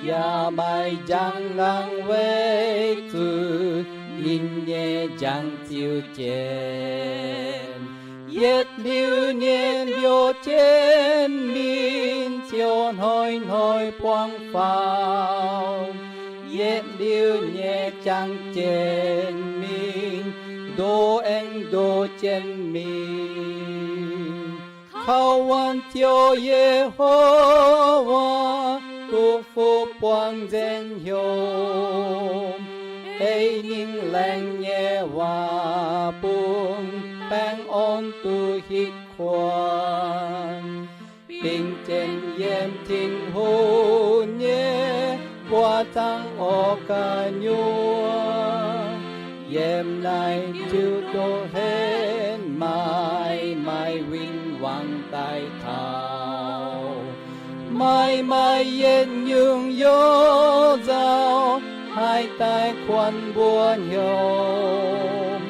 yaac maaih njang laangz weic zuqc ninh nyei njang ziux jienv. Yietc liuz nyei liouh jienv mingh ziouc hnoi-hnoi buangv faaux. Yietc liuz nyei jangx jienv mingh, ndoh aengx ndoh jienv mingh. Kaux waanc Ziouv Yehowa, duqv fuqv buangv nzengc hnyouv. Ei ninh laengz nyei waac bun baengh orn duqv hitv kuonx. Bingx jienv yiem Tin-Hungh nyei mbuox zaangv orv gu'nyuoz, yiem naaic ziouc duqv henv maaih, maaih win-wangv daaih taux. Maaih, maaih yietc nyungc youh nzauh haih daaih kuonx mbuo hnyouv.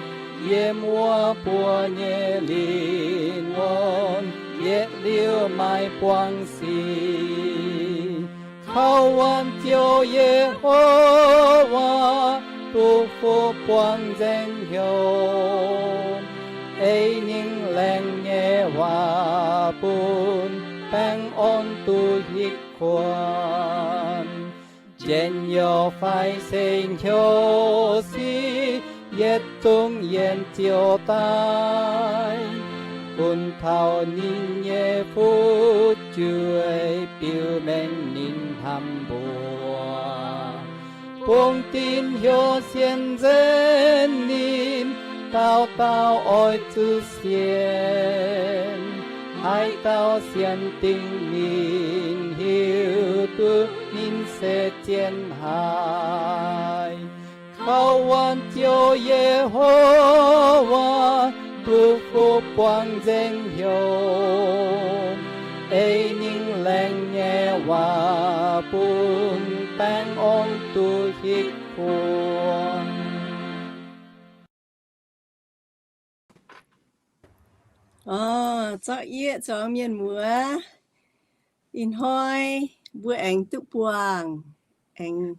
Yiem wuov buo nyei lingh wuonh yietc liuz maaih buangv sic. Kaux waanc Ziouv Yehowa, duqv fuqv buangv nzengc hnyouv. Ei ninh laengz nyei waac bun baengh orn duqv hitv kuonx. Njien-youh fai se hnyouv sic, yietc zungv yiem Ziouv daaih. Bun taux ninh nyei fu'jueiv biux mengh ninh hnamv mbuo. Bungx dinc heuc sienx nzengc ninh, dauh dauh oix zuqc sienx. Haaix dauh sienx dingc ninh, hiuv duqv ninh se zien haic. Kaux waanc Ziouv Yehowa, duqv fuqv buangv nzengc hnyouv. Ei ninh laengz nyei waac bun baengh orn duqv hitv kuonx. Orv, zorqv yieqv zuangx mienh muoz. Ih hnoi mbuo aengx duqv buangh, aengx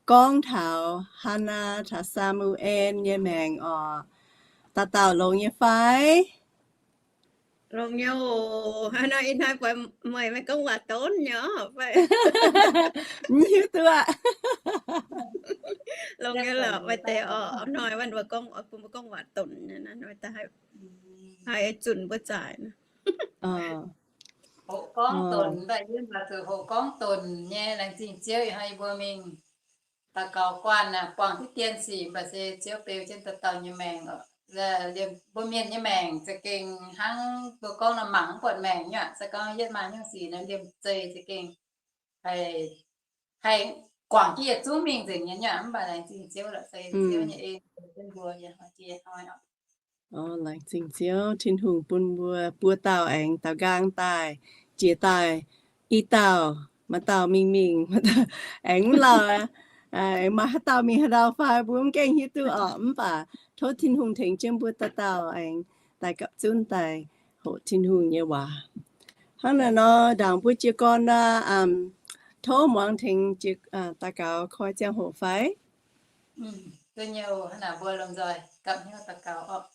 gorngv taux Hannaa caux Saa^mu^en nyei maengc orqc. Dauh dauh longx nyei fai? Longx nyei oc. Hnangv nor ih hnoi buatc meih, meih gorngv waac donx nyei fai? Mv hiuv duqv aqv. Longx nyei lorqc, meih deix orqc. Hnoi wuov mbuo gorngv, bun mbuo gorngv waac donx nyei, haih zunc mbuo zaaic. Hoqc gorngv donx, mv baac yie mv baac zuqc hoqc gorngv donx nyei. Laengz zingh Ziouv ih hnoi yie mbuo mingh daux gaux guanh aqv, buangh diqv dien sic, mv baac se Ziouv beu jienv dauh dauh nyei maengc oc. Liemh mbuo mienh nyei maengc za'gengh hnangv mbuo gorngv nor, mangc mv buatc maengc nyei aqv. Se gorngv yietv maaih hnyouv sic nor, liemh zeih za'gengh haih, haih guangc jienv yietc zungv mingh nzengc nyei nyei aqv. Mv baac laengz zingh Ziouv lorqc, se Ziouv nyei en beu jienv mbuo yiem hnoi jiex hnoi oc. Laengz zingh Ziouv, Tin-Hungh bun mbuo buo dauh aengx daaux nqaang daaih, jiex daaih i dauh, maaih dauh mingh mingh, aengx mv lauh, aengx maaih haaix dauh mingh haaix ndau fai mbuo mv gaengh hiuv duqv orqc. Mv baac tov Tin-Hungh tengx jienv mbuo dauh dauh aengx daaih gapv zunv daaih hoqc Tin-Hungh nyei waac. Hnangv naaiv nor, ndaangc mbuo jiez gorn aqv, tov muangx tengx jiez, daux gaux koi ziangh hoc fai? Duqv nyei oc. Hnangv naaic mbuo lomh nzoih gapv hnyouv daux gaux oc.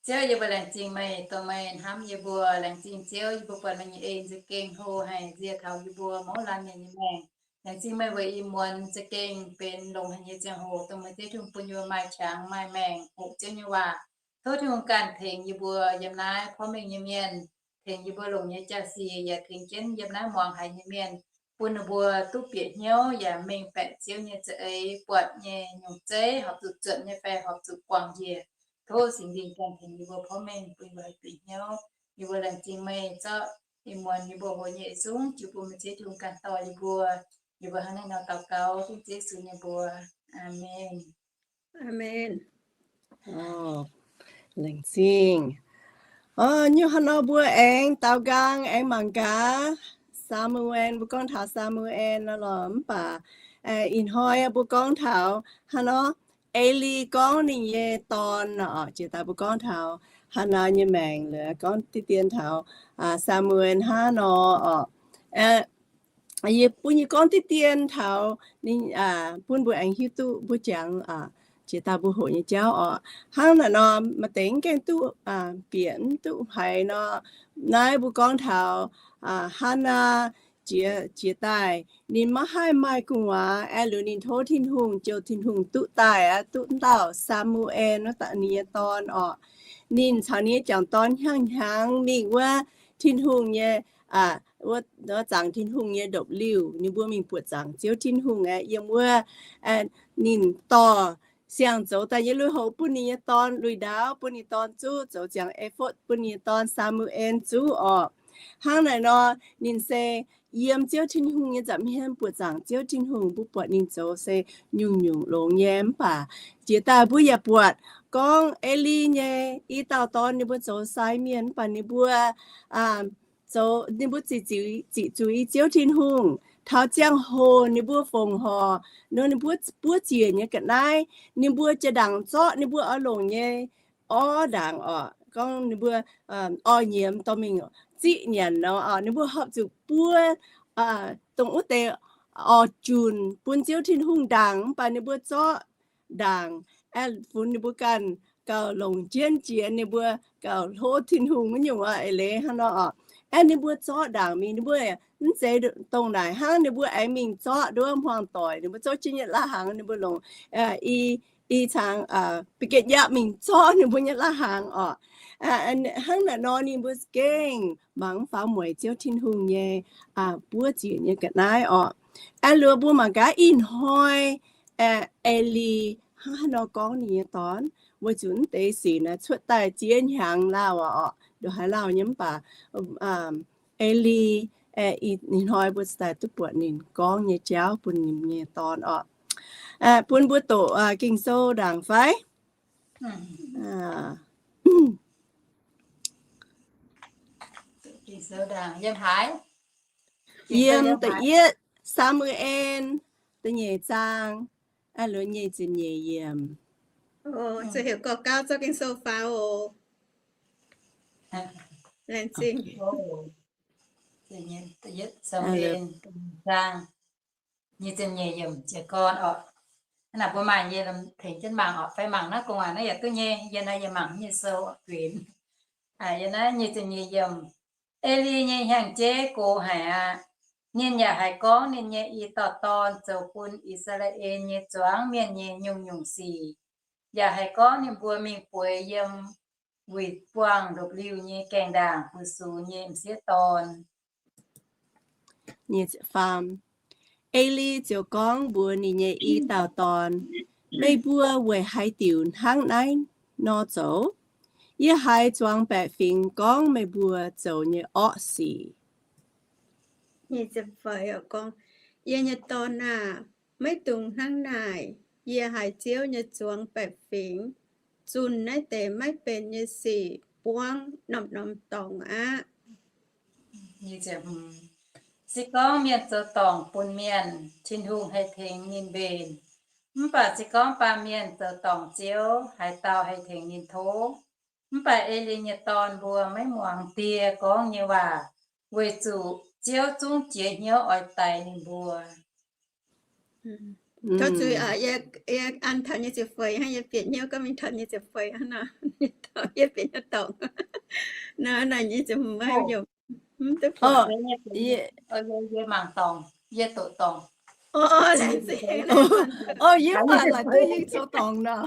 Ziouv, yie mbuo laengz zingh meih, dongh meih hnamv yie mbuo. Laengz zingh Ziouv, yie mbuo buatc meih nyei en za'gengh hlo haic, nziex taux yie mbuo mouz laanh mienh nyei maengc. Laengz zingh meih weic ih muonz za'gengh benx longx haic nyei ziangh hoc, dongh meih Ziouv Tin-Hungh bun yie mbuo maaih qangx maaih maengc hoqc Ziouv nyei waac. Tov Tin-Hungh ganh tengx yie mbuo yiem naaiv porv mengh nyei mienh, tengx yie mbuo longc nyei jaa-sic yaac tengx jienv yiem naaiv muangx haiz nyei mienh, bun ninh mbuo duqv bieqc hnyouv yaac mengh baeqc Ziouv nyei za'eix, buatc nyei nyungc zeiv horpc zuqc zuotc nyei fai horpc zuqc guangc njiec. Tov Singx Lingh ganh tengx yie mbuo porv mengh bun yie mbuo haih bieqc hnyouv. Yie mbuo laengz zingh meih zorqv ih muonz yie mbuo hoqc nyei yietc zungv jiu bun meih Ziouv Tin-Hungh ganh dorh yie mbuo. Yie mbuo hnangv naaiv nor daux gaux dengv Yesu nyei mbuox. Aamen. Aamen. Laengz zingh. Orv, nyungc haaix nor mbuo aengx daaux nqaang aengx mangc gaax Saa^mu^en, mbuo gorngv taux Saa^mu^en nor lorqc. Mv baac ih hnoi mbuo gorngv taux haaix nor, Eli gorngv ninh nyei dorn nor, jiex daaih mbuo gorngv taux Hannaa nyei maengc, liuz gorngv diqv dien taux Saa^mu^en hnangv nor orqc. yie bun yie gorngv diqv dien taux ninh, bun mbuo aengx hiuv duqv mbuo jangx jiex daaih mbuo hoqc nyei jauv orqc. Hnangv naaic nor, maaih deix mv gaengh duqv bieqc mv duqv haiz nor, naaiv mbuo gorngv taux Hannah jiex, jiex daaih ninh maiv haih maaih gu'nguaaz, aengx liuz ninh tov Tin-Hungh, jouh Tin-Hungh duqv daaih aqv, duqv dauh Saa^mu^en wuov dauh ninh nyei dorn orqc. Ninh caux ninh nyei jangc dorn hnyangx-hnyangx mingh wuov Tin-Hungh nyei, wuov zaangc Tin-Hungh nyei ndopv-liuh, ninh mbuo mingh buoqc zaangc Ziouv Tin-Hungh aqv. Yiem wuov ninh dorh siang-zoux daaih nyei lui-houx bun ninh nyei dorn, lui-ndaauv bun ninh dorn zuqv, zoux ziangx e^fotv bun ninh nyei dorn Saa^mu^en zuqv orqc. Hnangv naaic nor, ninh se yiem Ziouv Tin-Hungh nyei nza'hmien buoqc zaangc Ziouv Tin-Hungh, mbuo buatc ninh zoux se nyungc-nyungc longx nyei. Mv baac jiex daaih mbuo yaac buatc gorngv E^li nyei i dauh dorn ninh mbuo zoux sai mienh, mv baac ninh mbuo zoux, ninh mbuo ziqc zuiz, ziqc zuiz Ziouv Tin-Hungh. Taux ziangh hoc ninh mbuo fongc horc nor, ninh mbuo buov ziec nyei ga'naaiv, ninh mbuo jiex ndaangc zorqv ninh mbuo oix longc nyei orv ndaangc orqc. Gorngv ninh mbuo orv nyiemz dorh mingh ziqv nyanc nor, ninh mbuo horpc zuqc buov dongh wuov deix orv junc bun Ziouv Tin-Hungh ndaangc, mv baac ninh mbuo zorqv ndaangc, aengx funx ninh mbuo ganh gauh longc jienv jiex, ninh mbuo gauh hlo Tin-Hungh wuov nyungc eix leiz hnangv nor orqc. Aengx ninh mbuo zorqv ndaangc mingh, ninh mbuo mv zeiz dongh naaic hnangv, ninh mbuo aengx mingh zorqv nduov hmuangx doic, ninh mbuo zorqv jienv nyei lai-hnaangx, ninh mbuo longc i, i cangx ba'getv nyaapv mingh zorqv ninh mbuo nyei lai-hnaangx orqc. Hnangv naaic nor ninh mbuo gengh mangc faaux mueic Ziouv Tin-Hungh nyei buov ziec nyei ga'naaiv orqc. Aengx liuz mbuo mangc gaax ih hnoi E^li hnangv haaix nor gorngv ninh nyei dorn, weic zuqc mv deix sic naaiv cuotv daaih ziex hnyangx lauh orqc, ndongc haaix lauh nyei, mv baac E^li ih hnoi mbuo daaih duqv buatc ninh gorngv nyei jauv bun ninh nyei dorn orqc. Bun mbuo doqc Ging-Sou ndaangc fai? Yiem da'yietv Saa^mu^en da'nyeic zaang, a'luonx nyei ziepc nyeic yiemc. Zuqc heuc gorx gauv zorqv Ging-Sou faaux oc. Laengz zingh. Nyic ziepc nyeic yiemc jiez gorn orqc. Naaic mbuo maaih yie tengx jienv mangc orqc, fai mangc naaiv gu'nguaaic naaiv yaac duqv nyei. Yie naaiv yie mangc nyei sou orqc, guenx. Yie naaiv nyic ziepc nyeic yiemc. E^li nyei hnyangx-jeiv gox haic aqv. Ninh yaac haiz gorngv ninh nyei i dauh dorn zoux bun I^saa^laa^en nyei zuangx mienh nyei nyungc-nyungc sic, yaac haiz gorngv ninh mbuo mingh bueix yiem wuic buangh ndopv-liuh nyei gaengh ndaangc buoz-sux nyei m'sieqv dorn. E^li ziouc gorngv mbuox ninh nyei i dauh dorn, Meih mbuo weic haaix diuc hnangv naaiv nor zoux? Yie haiz zuangx baeqc fingx gorngv meih mbuo zoux nyei orqv sic. Yie nyei dorn aah! Maiv dungx hnangv naaic. Yie haiz Ziouv nyei zuangx baeqc fingx zunh naaiv deix maiv benx nyei sic buangv norm-norm dorngx aqv. Se gorngv mienh zoux dorngc bun mienh, Tin-Hungh haih tengx ninh mbenc. Mv baac se gorngv baamh mienh zoux dorngc Ziouv, haaix dauh haih tengx ninh tov? Mv baac E^li nyei dorn mbuo maiv muangx die gorngv nyei waac, weic zuqc Ziouv zungv jiez hnyouv oix daix ninh mbuo. Tov zuiz, yie an taux nyei ziepc feix hnangv, yie bieqc hnyouv gorngv mingh taux nyei ziepc feix hnangv nor, yie bieqc hnyouv dorngc. Naaiv nyei ziepc feix, yie mangc dorngc, yie doqc dorngc. Yie mangc laaix duqv yie zoux dorngc nor.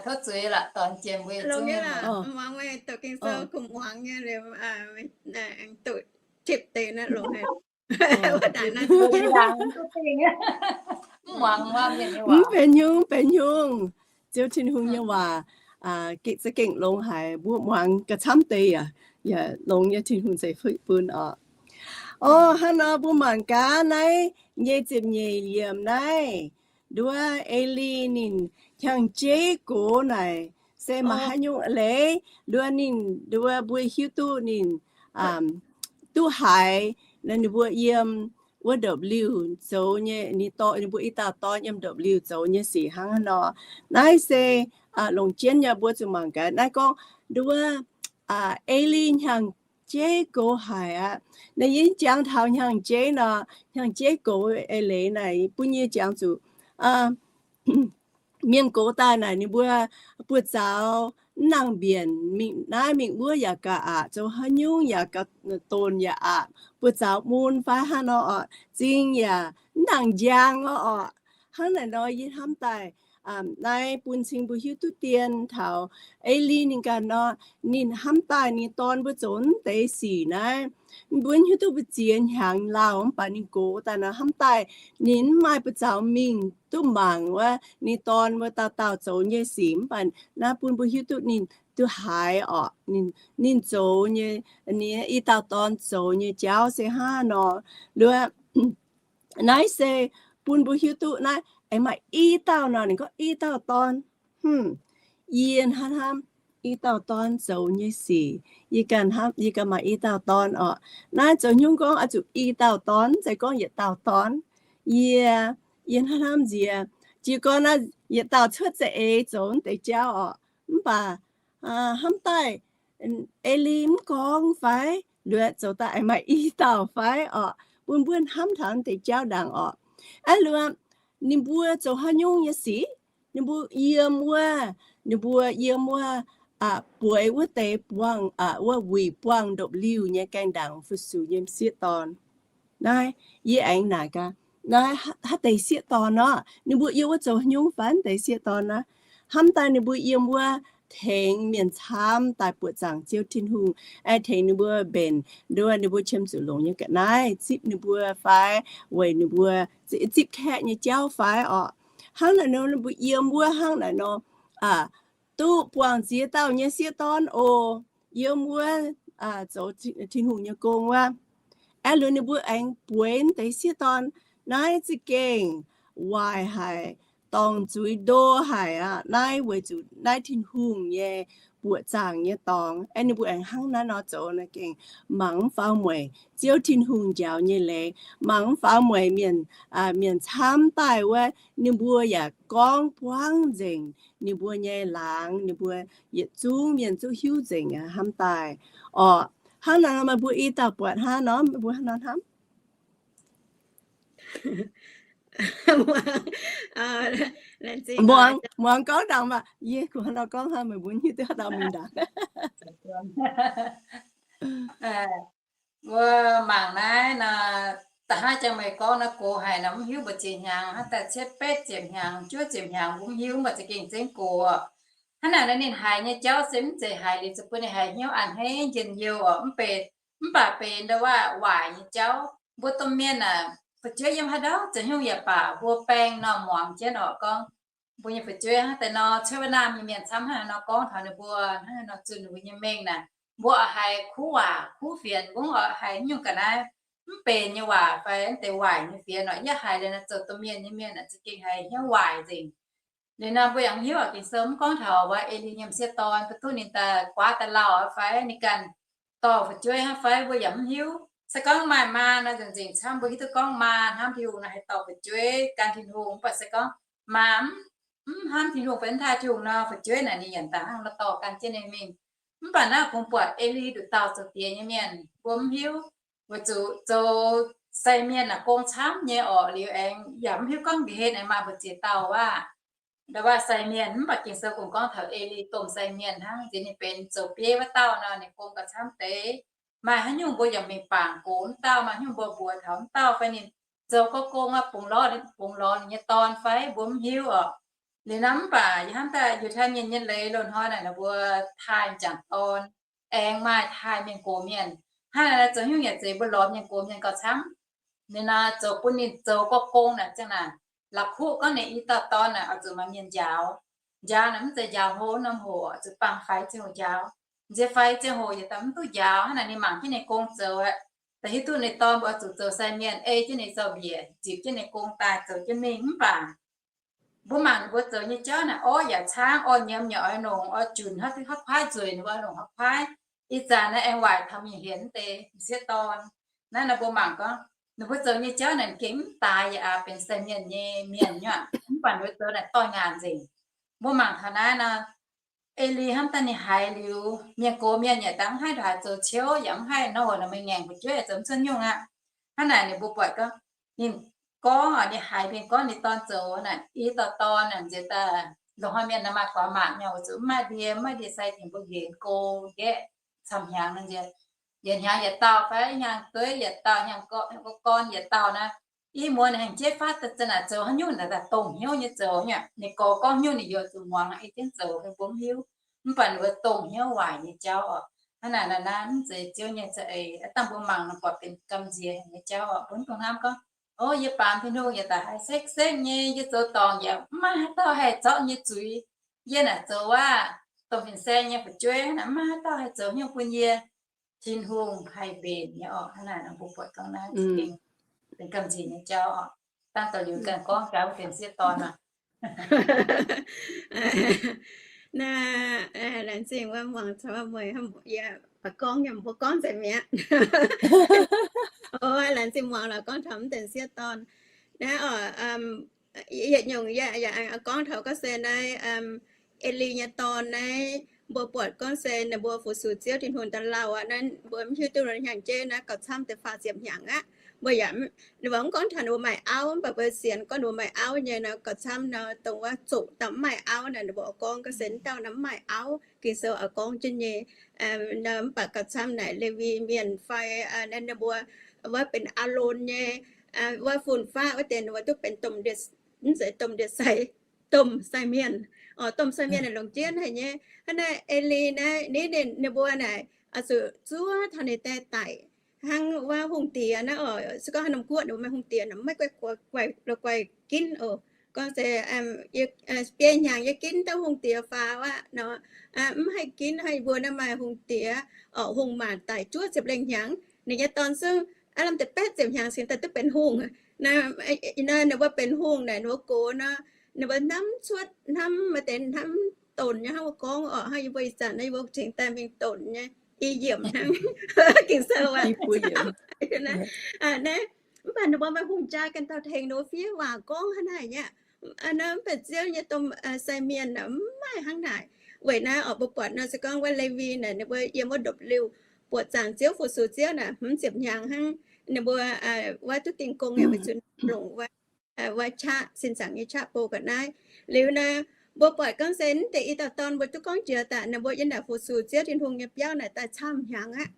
Tov zuiz laaix dorngc jiex mbuo muangx, doqc Ging-Sou kuh muangx nyei, doqc tipv deix naaiv longx haic. Mv benx nyungc, mv benx nyungc. Ziouv Tin-Hungh nyei waac za'gengh longx haic, mbuo muangx gauh camv deix yaac, yaac longx nyei. Tin-Hungh ceix fuqv bun oc. Orv, hnangv nor mbuo mangc gaax naaiv nyei ziepc nyeic yiemc naaiv. Nduov E^li ninh hnyangx-jeiv gox naaic se maaih haaix nyungc leiz, nduov ninh, nduov mbuo hiuv duqv ninh duqv haiz ninh mbuo yiem wuov ndopv-liuh zoux nyei, ninh dorh ninh mbuo i dauh dorn yiem ndopv-liuh zoux nyei sic hnangv haaix nor. Naaiv se longc jienv nyei, mbuo zuqc mangc gaax. Naaiv gorngv nduov E^li hnyangx jeiv gox haic aqv. Naaiv yie jangx taux hnyangx-jeiv nor, hnyangx-jeiv gox eix leiz naaic bun yie jangx zuqc mienh gox daaih naaic ninh mbuo buoz-zaux mv nangc mbienc, mingh naaiv mingh wuov yaac gauh aqc, zoux haaix nyungc yaac gauh, donx yaac aqc, buoz-zaux mun fai hnangv nor oc, zing yaac mv nangc njang oc. Hnangv naaic nor yie hnamv daaih naaiv bun cing mbuo hiuv duqv dien taux Eli ninh ganh nor, ninh hnamv daaih ninh dorn mbuo zoux mv deix sic naaiv, mbuo hiuv duqv mbu'ziex hnyangx lauh mv baac ninh gox daaih nor hnamv daaih ninh mv maaih buoz-zaux mingh duqv mangc wuov ninh dorn mbuo dauh dauh zoux nyei sic mv baac naaiv bun mbuo hiuv duqv ninh duqv haiz oc, ninh zoux nyei, ninh i dauh dorn zoux nyei jauv se hnangv nor. Luoqc naaiv se bun mbuo hiuv duqv naaiv aengx maaih i dauh nor, ninh gorngv i dauh dorn. Yie hnamv hnamv i dauh dorn zoux nyei sic, yie ganh hnamv yie ganh maaih i dauh dorn oc. Naaiv zoux haaix nyungc gorngv oix zuqc i dauh dorn, mv zeiz gorngv yietc dauh dorn. Yie, yie hnamv hnamv nziex, jiez gorn naaiv yietc dauh cuotv za'eix zoux mv deix jauv oc. Mv baac hnamv daaih Eli mv gorngv fai, luoqc zoux daaih aengx maaih i dauh fai oc, bun mbuo hnamv taux mv deix jauv ndaangc oc. Aav luoqc ninh mbuo zoux haaix nyungc nyei sic, ninh mbuo yiem wuov, ninh mbuo yiem wuov bueix wuov deix buangh, wuov wuic buangh ndopv-liuh nyei gaengh ndaangc fu-sux nyei m'sieqv dorn. Naaiv yie aengx naaic gaax, naaiv haaix deix sieqv dorn nor, ninh mbuo yiem wuov zoux haaix nyungc fai mv deix sieqv dorn naaiv. Hnamv daaih ninh mbuo yiem wuov tengx mienh camv daaih buoqc zaangc Ziouv Tin-Hungh, aengx tengx ninh mbuo mbenc nduov ninh mbuo qiemx zuqc longc nyei ga'naaiv, zipv ninh mbuo fai weic ninh mbuo zipv kaeqv nyei jauv fai oc. Hnangv naaic nor ninh mbuo yiem wuov hnangv naaic nor, duqv buangh ziex dauh nyei sieqv dorn oc. Yiem wuov zoux Tin-Hungh nyei gong wuov. Aeqv, liuz ninh mbuo aengx bueix deix sieqv dorn. Naaiv za'gengh waaic haic, dorngc zuiz ndo haic aqv. Naaiv weic zuqc naaiv Tin-Hungh nyei buoqc zaangc nyei dorngx. Aeqv, ninh mbuo aengx hnangv naaiv nor zoux naaiv gengh mangc mv faaux mueic Ziouv Tin-Hungh njaaux nyei leiz, mangc mv faaux mueic mienh, mienh camv daaih wuov, ninh mbuo yaac gorngv buangv nzengc ninh mbuo nyei laangz, ninh mbuo yietc zungv mienh zungv hiuv nzengc aqv hnamv daaih. Oc, hnangv naaic nor meih mbuo i dauh buatc hnangv nor, meih mbuo hnangv nor hnamv. Muangx, muangx gorngv ndaangc maah, yie kungx hnangv nor gorngv hnangv, meih mbuo hiuv duqv haaix dauh mingh ndaangc. Mbuo mangc naaiv nor, da'hnangv jang meih gorngv naaiv gox haic nor, mv hiuv mbu'ziex hnyangx, hnangv daaih cietv betv ziepc hnyangx, juov ziepc hnyangx, mbuo mv hiuv, mv baac za'gengh zengv gox oc. Hnangv naaic nor ninh haiz nyei jauv se mv zeiz haiz liuz zuqc bun ninh haiz hnyouv a'hneiv njien-youh oc, mv baac, mv baac benx ndo waac waaic nyei jauv. Mbuo domh mienh aah, fu'jueiv yiem haaix ndau zoux haaix nyungc yaac baac, mbuo baeng nor muangx jienv oc, gorngv mbuo nyei fu'jueiv hnangv daaih nor, cuotv wuov naamh nyei mienh camv hnangv haaix nor gorngv taux ninh mbuo, hnangv haaix nor zunh ninh mbuo nyei mengh naaic, mbuo oix haiz kuv waac kuv fienx, mbuo oix haiz haaix nyungc ga'naaiv, mv benx nyei waac fai mv deix waaic nyei fienx oc. Yie haiz liuz nor zoux domh mienh nyei mienh aah, za'gengh haiz hnyouv waaic nzengc. Liuz nor mbuo yaac mv hiuv oc, Ging-Sou mv gorngv taux wuov Eli nyei m'sieqv dorn, mbuo duqv ninh daaih guaav daaih lauh fai ninh ganh dorh fu'jueiv hnangv fai mbuo yaac mv hiuv. Se gorngv maaih maa nor, nzengc-nzengc camv mbuo hiuv duqv gorngv maa hnamv Tin-Hungh nor haih dorh fu'jueiv gan Tin-Hungh, mv baac se gorngv maa mv, mv hnamv Tin-Hungh fai mv taaih Tin-Hungh nor, fu'jueiv naaic ninh yaac daaih hnangv nor dorh gan jienv ninh mingh. Mv baac naaiv kungx buatc Eli nduqc dauh zoux diex nyei mienh, mbuo mv hiuv. Weic zuqc zoux sai mienh naaic gong camv nyei orqc, liuz aengx yaac mv hiuv gorngv nqa'haav aengx maaih mbu'ziex dauh waac, ndau waac sai mienh. Mv baac Ging-Sou kungx gorngv taux Eli domh sai mienh hnangv, nziex ninh benx zoux bieiv wuov dauh nor, ninh gong gauh camv deix. Maaih haaix nyungc mbuo yaac mingh bangc gox wuov dauh, maaih haaix nyungc mbuo mbuox taux wuov dauh fai ninh zoux gorqv gong aqv, bungx lorz, bungx lorz ninh nyei dorn fai mbuo mv hiuv orqc. Liuz nor mv baac yie hnamv daaih Yiutai Mienh nyei leiz loz-hnoi naaic, mbuo taaih m'jangc dorn, aengx maaih taaih mienh gox mienh. Hnangv naaic zoux haaix nyungc yaac zeiz mbuo lorz mienh gox mienh gauh camv. Ninh nor zoux bun ninh zoux gorqv gong naaic ziangh naaic, la'kuqv gorngv ninh i dauh dorn naaic oix zuqc maaih mienh njaaux. Njaaux naaic mv zeiz njaaux hlo norm hoc, oix zuqc bangc faix ziangh hoc njaaux. Nziex faix ziangh hoc yietc dauh mv duqv njaaux. Hnangv naaic ninh mangc jienv ninh gong zoux aqv, da'hiuv duqv ninh dorn mbuo oix zuqc zoux sai mienh, ei jienv ninh zorqv mbiec, ziepc jienv ninh gong daaih zoux jienv mingh. Mv baac mbuo mangc ninh mbuo zoux nyei jauv naaic, orv yaac caangv, orv nyiemz yaac oix longc, oix junc haaix, haaix kuaaiv nzueic ninh mbuo oix longc haaix kuaaiv. Ih zanc naaiv aengx waaic taux mingh hienx deix m'sieqv dorn. Naaiv nor mbuo mangc gorngv ninh mbuo zoux nyei jauv naaic gengh mv daaix yaac aqc, benx sai mienh nyei mienh nyei aqv. Mv baac ninh mbuo zoux naaic doix-ngaanc nzengc. Mbuo mangc taux naaiv nor, E^li hnamv daaih ninh haiz liuz, mienh gox mienh yaac dangh mv haih ndongc haaix zoux ciouv, yaac mv haih nor, ninh meih ngaengc fu'jueiv zoux mv cuotv nyungc aqv. Hnangv naaic ninh mbuo buatc gorngv, ninh gorngv, ninh haiz mienh gorngv ninh dorn zoux naaic, i dauh dorn naaic nziex daaih, longc haaix mienh naaic maaih guaax maanc nyei, weic zuqc mv maaih ndie, mv maaih ndie-sai dingc mbuo nqenx go nqaeqv camv hnyangx nor nziex, yietc hnyangx yietc dauh fai hnyangx-dueiv yietc dauh, hnyangx gorn yietc dauh naaic, i muonz ninh hengx jeiv faatv daaih za'naaic zoux haaix nyungc naaic daaih dongh hnyouv nyei zoux nyei. Ninh gorx gorngv haaix nyungc ninh youz zuqc muangx, ei jienv zoux, mbuo mv hiuv. Mv baac ninh mbuo dongh hnyouv waaic nyei jauv oc. Hnangv naaic naaic naaiv mv zeiz Ziouv nyei za'eix. Dangh mbuo mangc nor buatc benx gamh nziex haic nyei jauv oc. Mbuo mv dungx hnamv gorngv, o, yie baamz Tin-Hungh yaac daaih haih sekv-sekv nyei, yie zoux dorngc yaac mv maaih haaix dauh haih zorqv yie nyei zuiz. Yie naaic zoux waac, domh fin-saeng nyei fu'jueiv naaic mv maaih haaix dauh haih zoux haaix nyungc bun yie. Tin-Hungh haih mbenc nyei oc. Hnangv naaic nor mbuo buatc gorngv naaiv benx gamh nziex nyei jauv oc. Dangh da'liuz ganh gorngv gaax wuov benx sieqv dorn oc. Naaiv laengz zingh wuov muangx taux meih, yie baac gorngv yaac mbuo gorngv nzengc mi'aqv. Laengz zingh muangx lorz gorngv taux mv benx sieqv dorn. Naaiv oc, yietc nyungc yie yaac gorngv taux gorngv se naaiv E^li nyei dorn naaiv, mbuo buatc gorngv se ninh mbuo fu-sux Ziouv Tin-Hungh daaih lauh aqv. Naaiv mbuo mv hiuv duqv hnyangx-jeiv naaiv gauh camv deix faah ziepc hnyangx aqv. Mbuo yaac, ninh mbuo mv gorngv taux ninh mbuo maaih auv, mv baac mbuo sienx gorngv ninh mbuo maaih auv nyei nor, gauh camv nor, dongh wuov zoqc dauh mv maaih auv naaic, ninh mbuo oix gorngv gorngv se dauh naaiv mv maaih auv, Ging-Sou oix gorngv jienv nyei. Mv baac gauh camv naaic Lewi Mienh fai ninh mbuo wuov benx Aalon nyei wuov fun-faqv wuov deix, ninh mbuo duqv benx domh ndie, mv zeiz domh ndie-sai, domh sai mienh. Domh sai mienh longc jienv haic nyei. Hnangv naaiv E^li naaiv, ninh, ninh mbuo naaic oix zuqc zuov taux ninh die daic. Hnangv wuov hungh diex naaiv oc, se gorngv haaix norm guoqv ninh mbuo maaih hungh diex nor, maiv guaix, guaix, la'guaih ginv oc. Gorngv se biei hnyangx yie ginv dauh hungh diex faaux aqv nor, mv haih ginv, haih mbuo naaiv maaih hungh diex, hungh maanc daic juov ziepc lengh hnyangx, ninh nyei dorn zungv aav lamh deix betv ziepc hnyangx cingx daaih duqv benx hungh. Naaiv ninh mbuo benx hungh naaic ninh mbuo gox nor, ninh mbuo hnamv cuotv hnamv maaih deix hnamv donc nyei hnangv mbuo gorngv oc, hnangv yie mbuo ih zanc naaiv yie mbuo cingx daaih mingh donc nyei, i yiemc hnangv Ging-Sou waac. Naaiv, mv baac ninh mbuo maaih hungh jaa ganh dauh tengx ninh mbuo fiev waac gorngv hnangv naaic nyei. Naaiv mv baac Ziouv nyei domh sai mienh mv maaih hnangv naaic. Weic naaiv oc, mbuo buatc nor se gorngv wuov Lewi naaic ninh mbuo yiem wuov ndopv-liuh buoqc zaangc Ziouv fu-sux Ziouv naaic hmz ziepc hnyangx hnangv. Ninh mbuo wuov duqv dingh gong yaac weic zuqc longc wuov, wuov qaqv, sin zaangc nyei qaqv bou ga'naaiv. Liuz naaiv, mbuo buatc gorngv se mv deix i dauh dorn mbuo duqv gorngv jiex daaih ninh mbuo yiem naaic fu-sux Ziouv Tin-Hungh nyei biauv naaic daaih camv hnyangx aqv.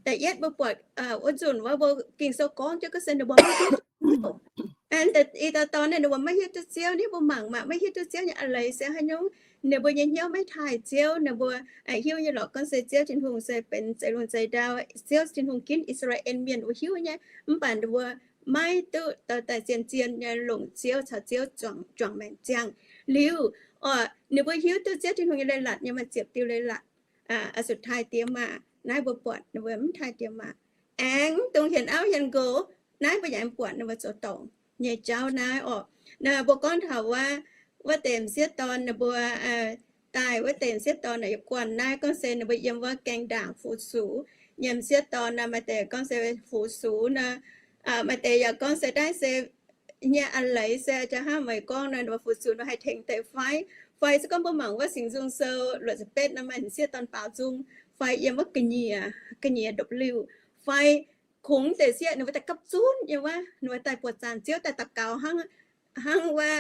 Da'yietv mbuo buatc wuov nzunc wuov mbuo Ging-Sou gorngv jienv gorngv se ninh mbuo maiv hiuv duqv Ziouv. I dauh dorn naaiv ninh mbuo maiv hiuv duqv Ziouv, ninh mbuo mangc maah, maiv hiuv duqv Ziouv nyei a'leiz se haaix nyungc. Ninh mbuo nyei hnyouv maiv taaih Ziouv. Ninh mbuo hiuv nyei lorqc gorngv se Ziouv Tin-Hungh se benx zeix lungh zeix ndau, Ziouv Tin-Hungh ginv I^saa^laa^en Mienh mbuo hiuv nyei. Mv baac ninh mbuo maiv duqv dorh daaih zien-zien nyei longc Ziouv caux Ziouv juangc maengc ziangh. Liuz, ninh mbuo hiuv duqv Ziouv Tin-Hungh nyei leiz-latc nyei maaih ziepc diuh leiz-latc, oix zuqc taaih diex maac. Naaiv mbuo buatc ninh mbuo mv taaih diex maac. Aengx dongh hienx auv hienx nqox, naaiv mbuo yaac buatc ninh mbuo zoux dorngc nyei jauv naaiv oc. Naaiv mbuo gorngv taux wuov, wuov deix m'sieqv dorn ninh mbuo daaih, wuov deix m'sieqv dorn naaic yaac guanh naaiv gorngv se ninh mbuo yiem wuov gaengh ndaangc fu-sux nyei m'sieqv dorn naaic, maaih deix gorngv se fu-sux nor, maaih deix yaac gorngv se naaiv se nyei a'leiz se jaa hnangv meih gorngv nor, ninh mbuo fu-sux nor haih tengx deix fai? Fai se gorngv mbuo mangc wuov Singx Nzung Sou luoqc ziepc betv nor, maaih m'sieqv dorn baaux nzung fai yiem wuov ga'nyiec, ga'nyiec ndopv-liuh fai kungx deix sieqv ninh mbuo daaih gapv zunv nyei wuov, ninh mbuo daaih buoqc zaangc Ziouv daaih daux gaux hnangv, hnangv wuov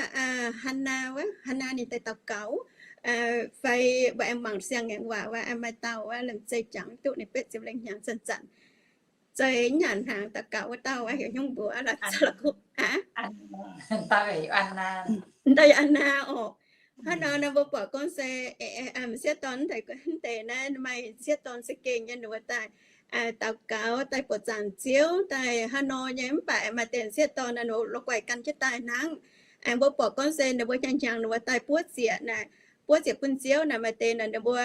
Hannaa, wuov Hannaa ninh daaih daux gaux. Fai mbuo aengx mangc siang-ngaengc waac wuov, maaih dauh wuov lamh zeih jangx duqv ninh betv ziepc lengh hnyangx zanc-zanc zeix nyanc hnaangx daux gaux wuov dauh wuov heuc hnyungv mbuox la'kuqv aqv. Dauh yaac Annaa oc. Hnangv nor nor mbuo buatc gorngv se m'sieqv dorn deix naaiv maaih m'sieqv dorn za'gengh nyei ninh mbuo daaih daux gaux daaih buoqc zaangc Ziouv daaih hnangv nor nyei. Mv baac maaih deix m'sieqv dorn naaic ninh mbuo la'guaih gan jienv daaih hnangv. Aengx mbuo buatc gorngv se ninh mbuo hnyangx-hnyangx ninh mbuo daaih buov ziec naaic, buov ziec bun Ziouv naaic, maaih deix naaic ninh mbuo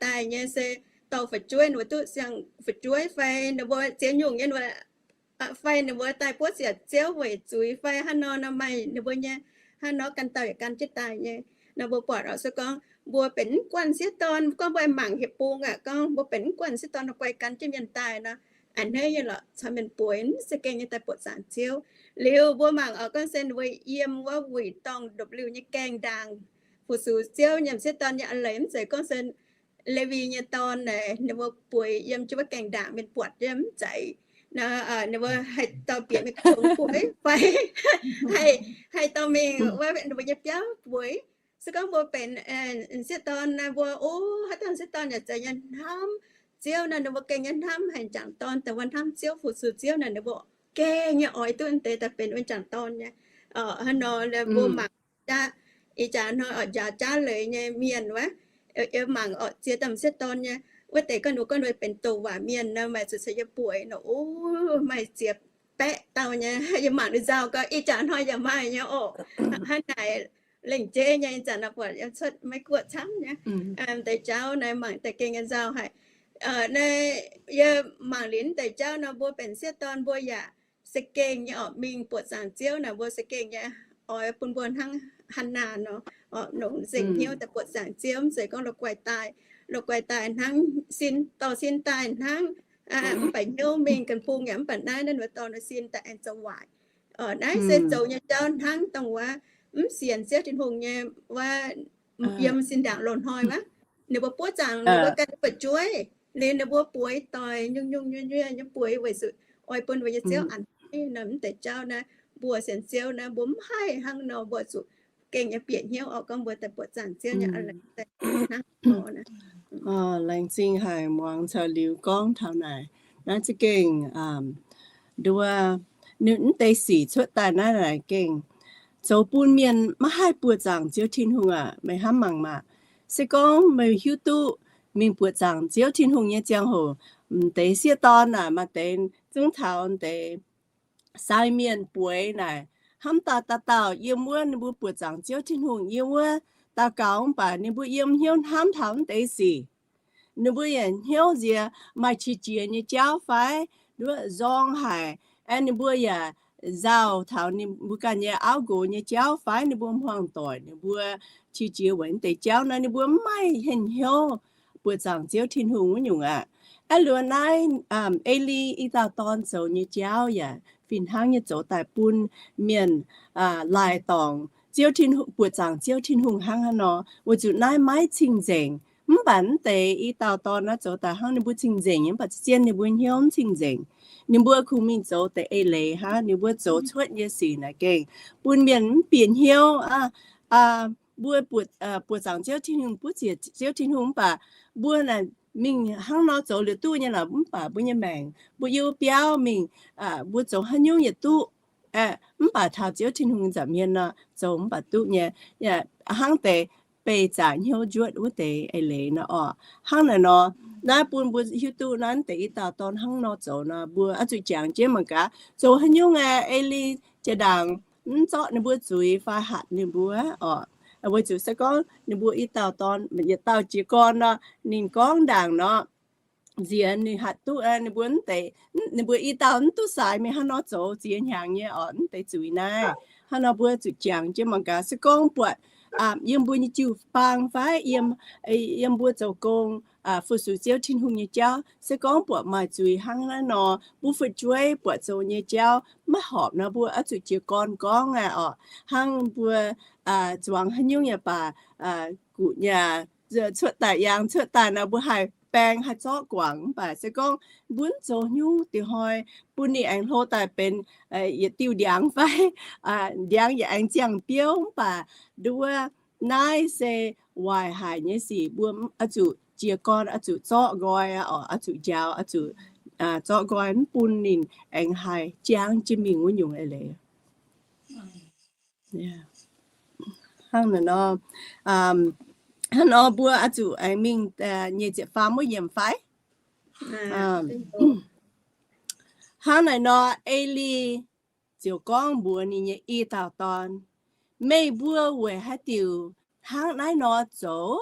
daaih nyei se dorh fu'jueiv, ninh mbuo duqv siang fu'jueiv fai ninh mbuo ziex nyungc nyei, fai ninh mbuo daaih buov ziec Ziouv weic zuiz fai hnangv nor nor, maaih ninh mbuo nyei hnangv nor gan dauh yaac gan jienv daaih nyei. Nor mbuo buatc oc, se gorngv mbuo benx mv guanh m'sieqv dorn, gorngv mbuo mangc hieh bung aqv, gorngv mbuo benx mv guanh m'sieqv dorn la'guaih gan jienv mienh daaih nor, a'hneiv nyei lorqc caux mienh bueix mv za'gengh nyei daaih buoqc zaangc Ziouv. Liuz mbuo mangc oc, gorngv se ninh mbuo yiem wuov wuic dorngh ndopv-liuh nyei gaengh ndaangc fu-sux Ziouv nyei m'sieqv dorn nyei a'leiz, mv zeiz gorngv se Lewi nyei dorn naaic ninh mbuo bueix yiem jienv wuov gaengh ndaangc mienh buatc yiem, mv zeiz. Ninh mbuo haih dorh bieqc mingh kungx bueix fai haih dorh mingh wuov ninh mbuo nyei biauv bueix. Se gorngv mbuo benx m'sieqv dorn naaic, mbuo o, haaix dauh m'sieqv dorn yaac zeiz nyei hnamv Ziouv naaic, ninh mbuo gengh nyei hnamv haic, m'jangc dorn daaih wuov hnamv Ziouv fu-sux Ziouv naaic, ninh mbuo gengh nyei oix duqv deix daaih benx wuov m'jangc dorn nyei. Hnangv nor mbuo mangc aqv, ih jaax hnoi oix njaaux jaav leiz nyei mienh wuov, yie mangc oix ziex dauh m'sieqv dorn nyei, wuov deix gorngv ninh mbuo gorngv ninh mbuo benx douc waac mienh nor, maaih zuqc caux yie bueix nor, o, maaih ziex baeqv dauh nyei. Yie mangc ninh nzauh gau, ih jaax hnoi yaac maaih nyei oc. Hnangv naaic lengc jeiv nyei, ih zanc nor buatc yiem cuotv Meiv Guoqv camv nyei. Deix jauv naaic mangc daaih gengh nyei nzauh haic. Naaiv yie mangc liuz deix jauv nor, mbuo benx m'sieqv dorn mbuo yaac se gengh nyei oc, mingh buoqc zaangc Ziouv naaic mbuo se gengh nyei oix bun mbuo hnangv Hannaa nor, nongc nzengc hnyouv daaih buoqc zaangc Ziouv, mv zeiz gorngv la'guaih daaih, la'guaih daaih hnangv sin, dorh sin daaih hnangv, mv baac hnyouv mingh ganh bung yaac mv baac naaiv, naaiv ninh mbuo dorh ninh sin daaih aengx zoux waaic. Naaiv se zoux nyei jauv hnangv dongh wuov mv sienx Ziouv Tin-Hungh nyei wuov, yiem sin ndaangc loz-hnoi wuov, ninh mbuo buoqv zaangc ninh mbuo ganh fu'jueiv, liuz ninh mbuo bueix doic nyungc-nyungc nyuoz-nyuoz nyei bueix weic zuqc oix bun mbuo nyei Ziouv a'hneiv nor. Mv deix jauv naaiv mbuo sienx Ziouv naaiv mbuo mv haih hnangv nor, mbuo zuqc gengh nyei bieqc hnyouv oc, gorngv mbuo daaih buoqc zaangc Ziouv nyei a'leiz hnangv nor. Laengz zingh haic muangx caux liuz gorngv taux naaic. Naaiv za'gengh nduov, mv deix sic cuotv daaih naaiv naaic gengh zoux bun mienh maiv haih buoqc zaangc Ziouv Tin-Hungh aqv. Meih hnamv mangc maah! Se gorngv meih hiuv duqv mingh buoqc zaangc Ziouv Tin-Hungh nyei ziangh hoc, m'deix sieqv dorn naaic maaih deix zungv taux m'deix sai mienh bueix naaic, hnamv daaih dauh dauh yiem wuov ninh mbuo buoqc zaangc Ziouv Tin-Hungh, yiem wuov daux gaux, mv baac ninh mbuo yiem hnyouv hnamv taux m'deix sic. Ninh mbuo yaac hnyouv nziex maaih qiex jiez nyei jauv fai nduov nzorng haic, aeqv, ninh mbuo yaac nzauh taux ninh mbuo ganh nyei auv nqox nyei jauv fai ninh mbuo hmuangv doic, ninh mbuo qiex jiez weic m'deix jauv naaiv, ninh mbuo mv maaih hnyouv buoqc zaangc Ziouv Tin-Hungh wuov nyungc aqv. Aeqv, luoqc naaiv Eli i dauh dorn zoux nyei jauv yaac fih hnangv nyei zoux daaih bun mienh laaic dorngc Ziouv Tin-Hungh, buoqc zaangc Ziouv Tin-Hungh hnangv haaix nor, weic zuqc naaiv maiv cing-nzengc. Mv baac m'deix i dauh dorn naaiv zoux daaih hnangv ninh mbuo cing-nzengc nyei, mv baac zien ninh mbuo hnyouv mv cing-nzengc. Ninh mbuo kungx mingh zoux deix eix leiz hnangv, ninh mbuo zoux cuotv nyei sic naaic gengh bun mienh mv bieqc hnyouv aqv. Mbuo buoqc zaangc Ziouv Tin-Hungh, buov ziec Ziouv Tin-Hungh, mv baac mbuo naaic mingh hnangv nor zoux liuz duqv nyei lorqc, mv baac mbuo nyei maengc, mbuo yiem biauv mingh, mbuo zoux haaix nyungc yietc duqv, mv baac taux Ziouv Tin-Hungh nza'hmien nor zoux mv baac duqv nyei. Hnangv deix beih zaqc hnyouv njuotv wuov deix eix leiz nor oc. Hnangv naaic nor, naaiv bun mbuo hiuv duqv naaiv deix i dauh dorn hnangv nor zoux nor, mbuo oix zuqc jangx jienv mangc gaax, zoux haaix nyungc aeqv, Eli jiex ndaangc mv zorqv ninh mbuo zuiz fai hatc ninh mbuo oc. Weic zuqc se gorngv ninh mbuo i dauh dorn yietc dauh jiez gorn nor, ninh gorngv ndaangc nor, nziex ninh hatc duqv ninh mbuo mv deix, ninh mbuo i dauh mv duqv saaix mingh hnangv nor zoux ziex hnyangx nyei oc, mv deix zuiz naaiv. Hnangv nor mbuo zuqc jangx jienv mangc gaax, se gorngv buatc yiem mbuo nyei jiu-baang fai yiem, yiem mbuo zoux gong fu-sux Ziouv Tin-Hungh nyei jauv, se gorngv buatc maaih zuiz hnangv naaiv nor, mbuo fu'jueiv buatc zoux nyei jauv maiv horpc nor, mbuo oix zuqc jiez gorn gorngv aqv oc. Hnangv mbuo zuangx haaix nyungc yaac baac, guqc nyei, cuotv daaih yangh cuotv daaih nor, mbuo haih baeng haih zorqv guangc, mv baac se gorngv mbuo mv zoux haaix nyungc diuh hnoi, bun ninh aengx hlo daaih benx yietc diuh ndiangx fai ndiangx yaac aengx ziangh biouv, mv baac nduov naaiv se waaic haic nyei sic, mbuo oix zuqc jiez gorn, oix zuqc zorqv nqoi oc, oix zuqc njaaux, oix zuqc zorqv nqoi, mv bun ninh aengx haih jangx jienv mingh wuov nyungc eix leiz. Hnangv naaic nor, hnangv nor mbuo oix zuqc aengx mingh nyic ziepc faam wuov yiemc fai? Hnangv naaic nor, Eli ziouc gorngv mbuox ninh nyei i dauh dorn, Meih mbuo weic haaix diuc hnangv naaiv nor zoux?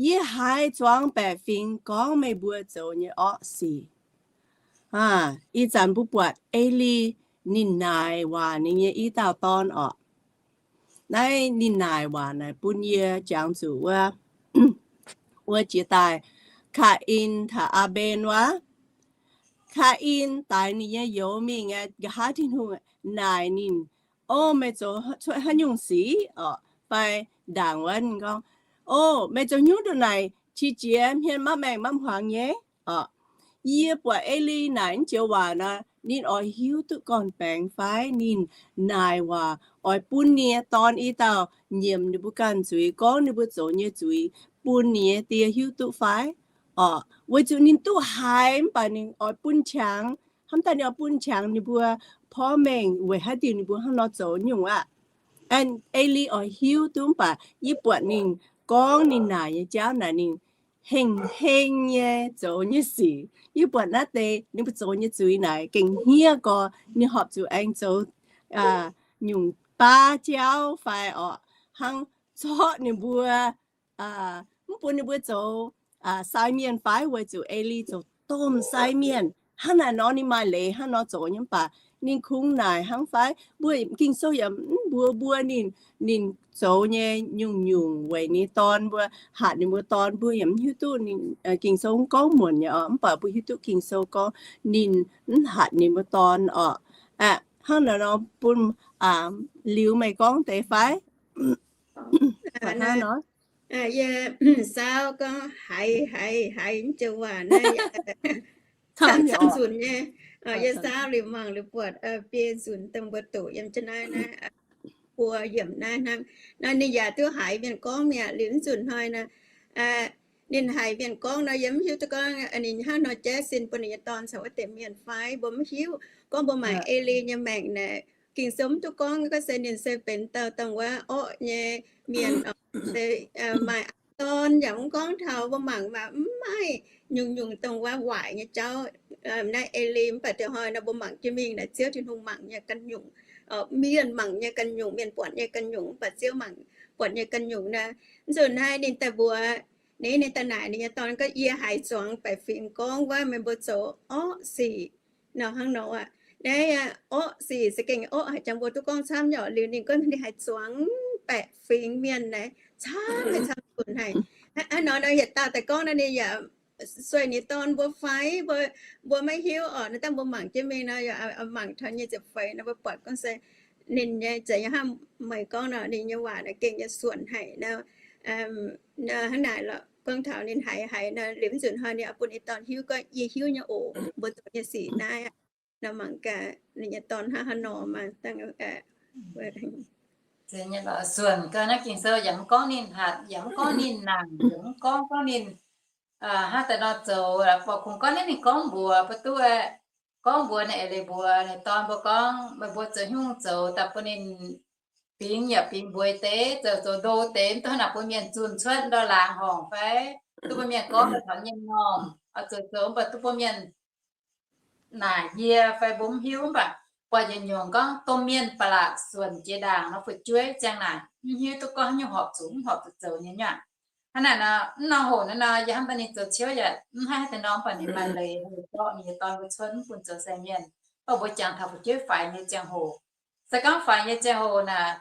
Yie haiz zuangx baeqc fingx gorngv meih mbuo zoux nyei orqv sic. Ih zanc mbuo buatc Eli ninh naaic waac ninh nyei i dauh dorn orqc. Naaiv ninh naaic waac naaic bun yie jangx zuqc wuov, wuov jiex daaih Kaa^in taux Aa^mben wuov. Kaa^in daix ninh nyei youz mingh aqv, nqa'haav Tin-Hungh naaic ninh, O, meih zoux cuotv haaix nyungc sic orqc? Fai ndaangc wuov ninh gorngv, O, meih zoux hnyouv ndongc naaic qiex jiez hmien maiv maengh maiv hmuangx nyei orqc. Yie buatc Eli naaic naaiv joux waac nor, ninh oix hiuv duqv gorn-baengx fai ninh naaic waac oix bun ninh nyei dorn i dauh nyiemc ninh mbuo ganh zuiz, gorngv ninh mbuo zoux nyei zuiz bun ninh nyei die hiuv duqv fai orqc. Weic zuqc ninh duqv haiz mv baac ninh oix bun qangx, hnamv daaih ninh oix bun qangx ninh mbuo porv mengh weic haaix diuc ninh mbuo hnangv nor zoux nyungc aqv. Eli oix hiuv duqv mv baac yie buatc ninh gorngv ninh naaic nyei jauv naaic ninh heng-heng nyei zoux nyei sic. Yie buatc naaiv deix ninh mbuo zoux nyei zuiz naaic gengh hniev gorx, ninh horpc zuqc aengx zoux nyungc baav jauv fai orqc, hnangv zorqv ninh mbuo, mv bun ninh mbuo zoux sai mienh fai, weic zuqc Eli zoux domh sai mienh. Hnangv naaic nor ninh maaih leiz hnangv nor zoux nyei mv baac ninh kungx naaic hnangv fai mbuo Ging-Sou yaac mv mbuox mbuo ninh, ninh zoux nyei nyungc-nyungc weic ninh dorn mbuo, hatc ninh mbuo dorn mbuo yaac mv hiuv duqv ninh, Ging-Sou mv gorngv muonc nyei orqc, mv baac mbuo hiuv duqv Ging-Sou gorngv ninh mv hatc ninh mbuo dorn orqc. Hnangv naaic nor bun liuz meih gorngv deix fai? Yie saauv gorngv haiz haiz haiz mv joux waac naaiv camv nzunc nyei. Yie saauv liuz mangc liuz buatc biei nzunc dongh mbuo doqc yiem jienv naaiv naaiv buo yiemc naaiv hnangv. Naaiv ninh yaac duqv haiz mienh gorngv mi'aqv. Liuz mv nzunc hnoi naaiv ninh haiz mienh gorngv nor, yie mv hiuv duqv gorngv ninh hnangv nor jaiv sin bun ninh nyei dorn caux wuov deix mienh fai, mbuo mv hiuv. Gorngv mbuo mangc Eli nyei maengc naaic, Ging-Sou mv duqv gorngv gorngv se ninh se benx dauh dongh wuov orqv nyei mienh, se maaih dorn yaac mv gorngv taux. Mbuo mangc maaih mv maaih nyungc-nyungc dongh wuov waaic nyei jauv naaiv Eli. Mv baac deix hnoi nor mbuo mangc jienv mingh naaic Ziouv Tin-Hungh mangc nyei ganh nyungc, mienh mangc nyei ganh nyungc, mienh buatc nyei ganh nyungc, mv baac Ziouv mangc buatc nyei ganh nyungc naaiv. Mv nzunc naaiv ninh daaih mbuox, ninh, ninh daaih naaic ninh nyei dorn gorngv, Yie haiz zuangx baeqc fingx gorngv wuov meih mbuo zoux orqv sic nor hnangv nor aqv. Naaiv orqv sic se gengh orqv haic, jangx mbuo duqv gorngv camv nyei orqc. Liuz ninh gorngv ninh haiz zuangx baeqc fingx mienh naaic camv haic, camv nzunc haic. Hnangv nor nor yietc dauh daaih gorngv nor ninh yaac sueih ninh dorn mbuo fai, mbuo maiv hiuv orqc. Naaiv dangh mbuo mangc jienv mingh nor, mangc taux nyei ziepc feix nor mbuo buatc gorngv se ninh nyei, zeiz nyei hnangv meih gorngv nor, ninh nyei waac naaic gengh nyei suonc haic nor. Hnangv naaic lorqc, gorngv taux ninh haiz haiz nor, liuz mv nzunc hnoi ninh oix bun ninh dorn hiuv gorngv, Yie hiuv nyei oc, mbuo zoux nyei sic naaiv aqv. Nor mangc gaax ninh nyei dorn hnangv haaix nor maah. Suonc gau naaiv Ging-Sou yaac mv gorngv ninh hatc, yaac mv gorngv ninh nangc, yaac mv gorngv gorngv ninh hnangv daaih nor zoux. Mbuo kungx gorngv naaiv ninh gorngv mbuox mbuo duqv, gorngv mbuox ninh eix leiz mbuox ninh dorn mbuo gorngv, meih mbuo zoux haaix nyungc zoux daaih bun ninh bingx yaac bingx mbueiz deix, zoux zoux ndo deix, mv duqv hnangv naaic bun mienh zunh cuotv ndau laangz horngc fai duqv bun mienh gorngv daaih taux nyei normh, oix zoux zoux mv baac duqv bun mienh naaic yie fai mbuo mv hiuv. Mv baac buatc yietc nyungc gorngv domh mienh ba'laqc suonc jiex ndaangc nor fu'jueiv ziang naaic mv hiuv duqv gorngv haaix nyungc horpc zuqc mv horpc zuqc zoux nyei nyuav. Hnangv naaic nor, mv nor hoc naaiv nor yie hnamv daaih ninh zoux ciouv yaac mv haih deix norm, mv baac ninh maaih leiz heuc dorh ninh nyei dorn mbuo cuotv mv bun zoux sai mienh. Mv baac mbuo jangx taux fu'jueiv faix nyei ziangh hoc, se gorngv faix nyei ziangh hoc naaic,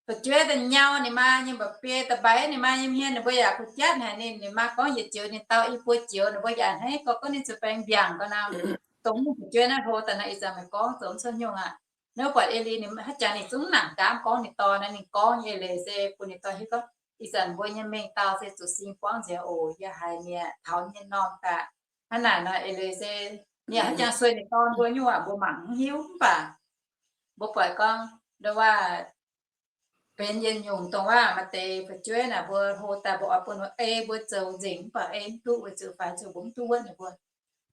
fu'jueiv daaih nyau ninh maa nyei mba'biei, daaih mbaix ninh maa nyei hmien, ninh mbuo yaac kuh jatv haic ninh. Ninh maa gorngv yietc joux ninh dau i buo joux, ninh mbuo yaac hneiv gorx, gorngv ninh zuqc baeng mbiaangc gau nor. Dongh mv fu'jueiv naaiv hlo daaih nor ih zanc meih gorngv zoux mv cuotv nyungc aqv. Naaiv buatc Eli ninh haaix jangx ninh zungv nangc nqaamv gorngv ninh dorn naaiv, ninh gorngv nyei leiz se bun ninh dorn hiuv gorngv, ih zanc mbuo nyei mengh dauh se zuqc sing buangv nzengc oc. Yie haiz mi'aqv, taux nyei normh daaih. Hnangv naaic nor eix leiz se ninh haaix jangx sueih ninh dorn mbuo nyungc aac, mbuo mangc mv hiuv. Mv baac mbuo buatc gorngv ndongc waac benx yietc nyungc dongh waac maaih deix fu'jueiv naaic mbuo hlo daaih mbuo oix bun ei mbuo zoux nzengc mv baac ei mv duqv weic zuqc faix zuqc mbuo mv duqv wuonv ninh mbuo.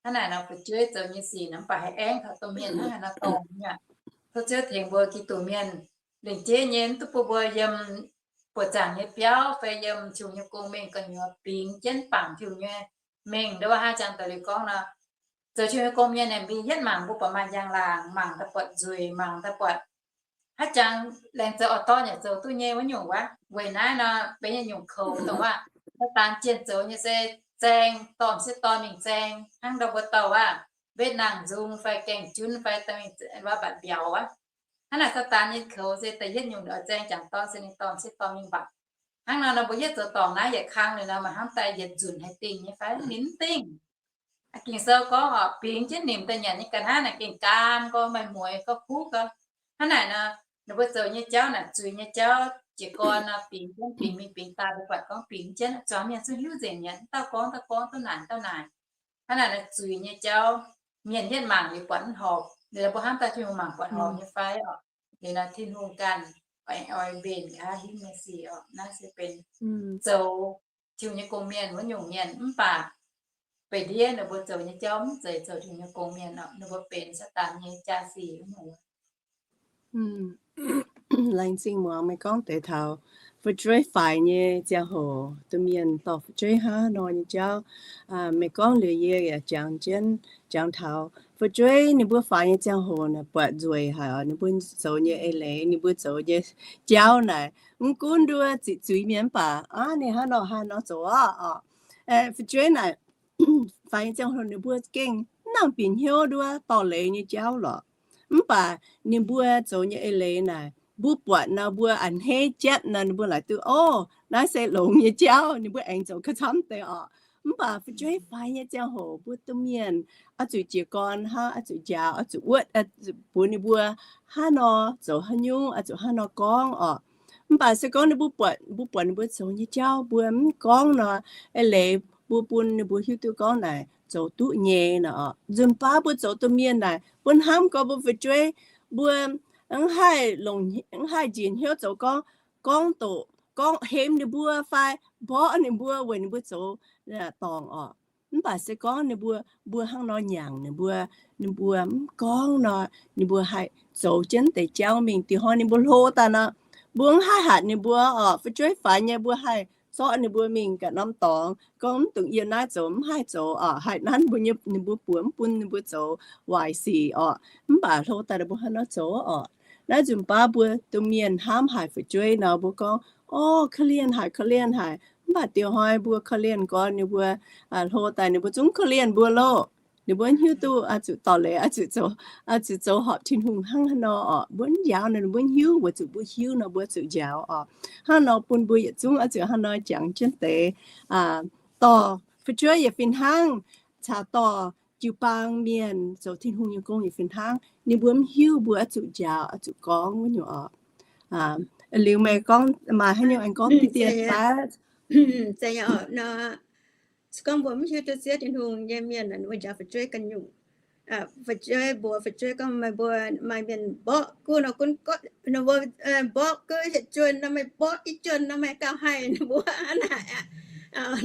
Hnangv naaic nor fu'jueiv zoux nyei sic nor mv baac haih aengv taux domh mienh hnangv haaix nor dorngx nyei. Tov Ziouv tengx mbuo Giduc mienh lengc jeiv nyei mv duqv bun mbuo yiem buoqc zaangc nyei biauv fai yiem Tin-Hungh nyei gong mengh gu'nyuoz bingx jienv bangc Tin-Hungh nyei mengh. Ndongc waac haaix jangx daux liuz gorngv nor, zoux Tin-Hungh nyei gong mienh naaic mingh yietv mangc mbuo buatc maaih njang-laangc, mangc daaih buatc nzueic, mangc daaih buatc haaix jangx laengz zoux orqc dorn yaac zoux duqv nyei wuov nyungc wuov. Weic naaiv nor benx yietc nyungc koux dongh waac Saadaan jienh zoux nyei se zaeng dorh m'sieqv dorn mingh zaeng hnangv ndau mbuo dorh waac wetv nangh nzung fai gaeng junv fai daaih mingh waac mbatc mbiauz wuov. Hnangv naaic Saadaan nyei koux se da'yietv nyungc oix zaeng jangc dorn se ninh dorh m'sieqv dorn mingh mbatc. Hnangv nor nor mbuo yietv zoux dorngc naaiv yietc kang liuz nor maaih hnamv daaih yietc nzunc haih dingh nyei fai? Ninh mv dingh. Ging-Sou gorngv orqc, bingx jienv nimc daaih nyanc nyei ga'naaiv naaic gengh gaam gorx, maaih mueix gorx, kuv gorx. Hnangv naaic nor, ninh mbuo zoux nyei jauv naaic zuiz nyei jauv, jiez gorn nor, bingx jienv, bingx mingh bingx daaih, mbuo buatc gorngv bingx jienv, zuangx mienh zungv hiuv nzengc mi'aqv, dauh gorngv, dauh gorngv, dauh naanc, dauh naanc. Hnangv naaic zuiz nyei jauv, mienh hietv mangc liuz buatc mv horpc, liuz mbuo hnamv daaih Tin-Hungh mangc buatc horpc nyei fai oc. Liuz nor Tin-Hungh ganh oix, oix mbenc nqa'haav hingv nyei sic oc. Naaiv se benx zoux Tin-Hungh nyei gong-mienh wuov nyungc mienh, mv baac beiv ndiev ninh mbuo zoux nyei jauv mv zeiz zoux Tin-Hungh nyei gong-mienh oc, ninh mbuo benx Saadaan nyei jaa-sic wuov nyungc. Laengz zingh muangx meih gorngv deix taux fu'jueiv faix nyei ziangh hoc, domh mienh dorh fu'jueiv hnangv nor nyei jauv. Meih gorngv liuz yie yaac jangx jienv jangx taux fu'jueiv ninh mbuo faix nyei ziangh hoc naaic buatc nzueic haic oc. Ninh mbuo zoux nyei eix leiz, ninh mbuo zoux nyei jauv naaic, mv gunv nduov ziqc zuiz mienh mv baac aav, ninh hnangv nor hnangv nor zoux oc. Fu'jueiv naaic faix nyei ziangh hoc ninh mbuo gengh mv nangc bieqc hnyouv nduov dorh leiz nyei jauv lorqc. Mv baac ninh mbuo zoux nyei eix leiz naaic, mbuo buatc nor mbuo a'hneiv jatv nor ninh mbuo laaic duqv, o, naaiv se longx nyei jauv, ninh mbuo aengx zoux gauh camv deix oc. Mv baac fu'jueiv faix nyei ziangh hoc mbuo domh mienh oix zuqc jiez gorn hnangv, oix zuqc njaaux, oix zuqc wuotv, oix zuqc mbuox ninh mbuo hnangv nor zoux haaix nyungc, oix zuqc hnangv nor gorngv oc. Mv baac se gorngv ninh mbuo buatc, mbuo buatc ninh mbuo zoux nyei jauv mbuo mv gorngv nor, eix leiz mbuo bun ninh mbuo hiuv duqv gorngv naaic zoux duqv nyei nor oc. Nzunc baav mbuo zoux domh mienh naaic, mbuo hnamv gorngv mbuo fu'jueiv, mbuo mv haih longc, mv haih njiec hnyouv zoux gorngv, gorngv doqc, gorngv hemx ninh mbuo fai mborqv ninh mbuo weic ninh mbuo zoux dorngc oc. Mv baac se gorngv ninh mbuo, mbuo hnangv nor nyanc ninh mbuo, ninh mbuo mv gorngv nor, ninh mbuo haih zoux jienv deix jauv mingh. Dih hnoi ninh mbuo hlo daaih nor, mbuo mv haih hatc ninh mbuo oc. Fu'jueiv faix nyei mbuo haih zorqv ninh mbuo mingh ganh norm dorngx, gorngv mv dungx yie naaiv zoux, mv haih zoux oc. Haih nanv mbuo nyei, ninh mbuo buoz mv bun ninh mbuo zoux waaic sic oc. Mv baac hlo daaih ninh mbuo hnangv nor zoux oc. Naaiv nzunc baav mbuo domh mienh hnamv haic fu'jueiv nor, mbuo gorngv, o, korv-lienh haic, korv-lienh haic. Mv baac diuh hnoi mbuo korv-lienh gorn ninh mbuo hlo daaih ninh mbuo zungv korv-lienh mbuo loh. Ninh mbuo hiuv duqv oix zuqc dorh leiz, oix zuqc zoux, oix zuqc zoux horpc Tin-Hungh hnangv haaix nor oc. Mbuo mv njaaux nor ninh mbuo hiuv, weic zuqc mbuo hiuv nor mbuo zuqc njaaux oc. Hnangv nor bun mbuo yietc zungv oix zuqc hnangv nor jangx jienv deix, dorh fu'jueiv yietc fih hnangv, caux dorh jiu-baang mienh zoux Tin-Hungh nyei gong yietc fih hnangv. Ninh mbuo mv hiuv mbuo oix zuqc njaaux, oix zuqc gorngv wuov nyungc oc. Liuz meih gorngv maaih haaix nyungc aengx gorngv diqv dien fai? Se gorngv mbuo mv hiuv duqv zieqv Tin-Hungh nyei mienh, mbuo njaaux fu'jueiv ganh nyungc. Fu'jueiv mbuox fu'jueiv gorngv, meih mbuo maaih mienh mborqv gunv nor, gunv gorqv nor, mbuo mborqv gunv hietc juonh nor, meih mborqv i juonh nor, meih gauh haih, ninh mbuo hnangv naaic aqv.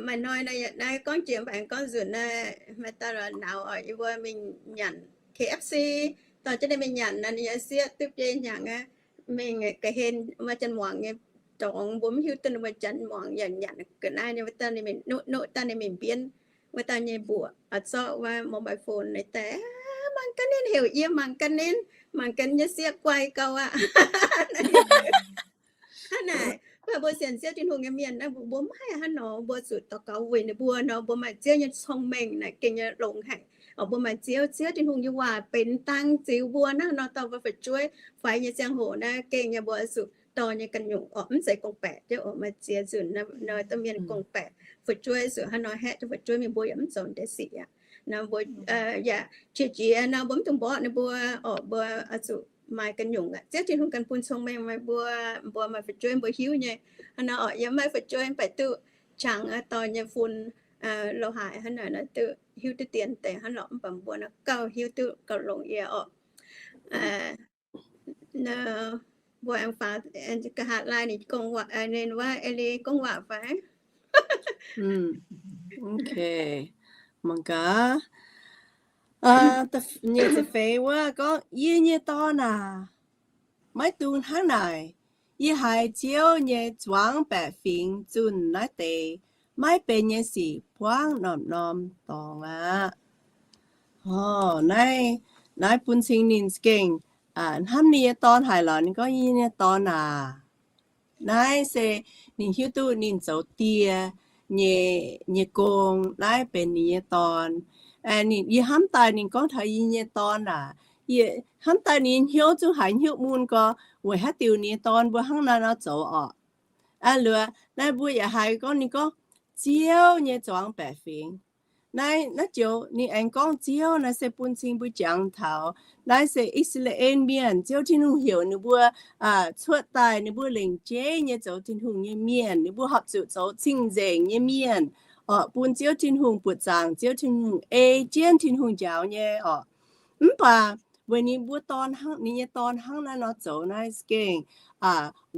Maaih hnoi naaiv gorngv jiex mv baac aengx gorngv nzunc naaiv, maaih dauh nauz oc, yie mbuo mingh nyanc K F C, dorh jienv ninh mingh nyanc nor, ninh nyei sieqv duqv biei hnyangx aqv. Mingh ga'hlen wuov janx muangx nyei dorngx, mbuo mv hiuv duqv ninh mbuo janx muangx yaac nyanc ga'naaiv nyei. Wuov dauh ninh mingh nuqv nuqv, dauh ninh mingh mbienv wuov dauh nyei mbuoqc, zorqv wuov mobile phone naaiv daaih, mangc gaax ninh, heuc yie mangc gaax ninh, mangc gaax nyei sieqv guai gau aqv. Hnangv naaic, mv baac mbuo sienx Ziouv Tin-Hungh nyei mienh naaiv, mbuo mv haih hnangv nor, mbuo zuqc daux gaux weic ninh mbuo nor, mbuo maaih Ziouv nyei cong-mengh naaic gengh nyei longx haic. Mbuo maaih Ziouv, Ziouv Tin-Hungh nyei waac benx dang ziux mbuo hnangv nor, dorh mbuo fu'jueiv faix nyei ziangh hoc naaiv gengh nyei mbuo zuqc dorh nyei ganh nyungc oc, mv zeiz gorngv-baeqc jienv oc. Maaih ziex nzunc nor, domh mienh gorngv-baeqc fu'jueiv, zuqc hnangv nor haeqv duqv fu'jueiv mingh, mbuo yaac mv zoux deix sic aqv. Nor mbuo yaac qiex jiez nor, mbuo mv dungx mborqv ninh mbuo oc. Mbuo oix zuqc maaih ganh nyungc aqv. Ziouv Tin-Hungh ganh bun cong-mengh meih mbuo, mbuo maaih fu'jueiv mbuo hiuv nyei. Hnangv nor oc, yie mv maaih fu'jueiv mv baac duqv qangx dorh nyei fun lo haaix hnangv naaic nor duqv hiuv duqv dien deix hnangv lorqc. Mv baac mbuo nor gauh hiuv duqv gauh longx yie oc. Mbuo aengx faaux nqa'haav laai ninh gorngv waac, ninh wuov Eli gorngv waac fai? Ok, mangc gaax. Nyic ziepc feix wuov gorngv, yie nyei dorn aac, maiv dungx hnangv naaic. Yie haiz Ziouv nyei zuangx baeqc fingx zunh naaiv deix maiv benx nyei sic buangv norm-norm dorngx aqv. Naaiv, naaiv bun cing ninh za'gengh hnamv ninh nyei dorn haic lorqc. Ninh gorngv, yie nyei dorn aac, naaiv se ninh hiuv duqv ninh zoux die nyei, nyei gong, naaiv benx ninh nyei dorn. Ninh, yie hnamv daaih ninh gorngv taux yie nyei dorn aac, yie hnamv daaih ninh nyei hnyouv zungv haiz hnyouv mun gorx, weic haaix diuc ninh nyei dorn mbuo hnangv naaiv nor zoux orqc. Aa, luoqc naaiv mbuo yaac haiz gorngv ninh gorngv, Ziouv nyei zuangx baeqc fingx, Naaiv, naaiv joux ninh aengx gorngv Ziouv naaiv se bun cing mbuo jangx taux naaiv se I^saa^laa^en Mienh, Ziouv Tin-Hungh heuc ninh mbuo cuotv daaih, ninh mbuo lengc jeiv nyei zoux Tin-Hungh nyei mienh, ninh mbuo horpc zuqc zoux cing-nzengc nyei mienh, orqc, bun Ziouv Tin-Hungh buoqc zaangc, Ziouv Tin-Hungh ei jienv Tin-Hungh njaaux nyei orqc. Mv baac weic ninh mbuo dorn hnangv, ninh nyei dorn hnangv naaiv nor zoux naaiv gengh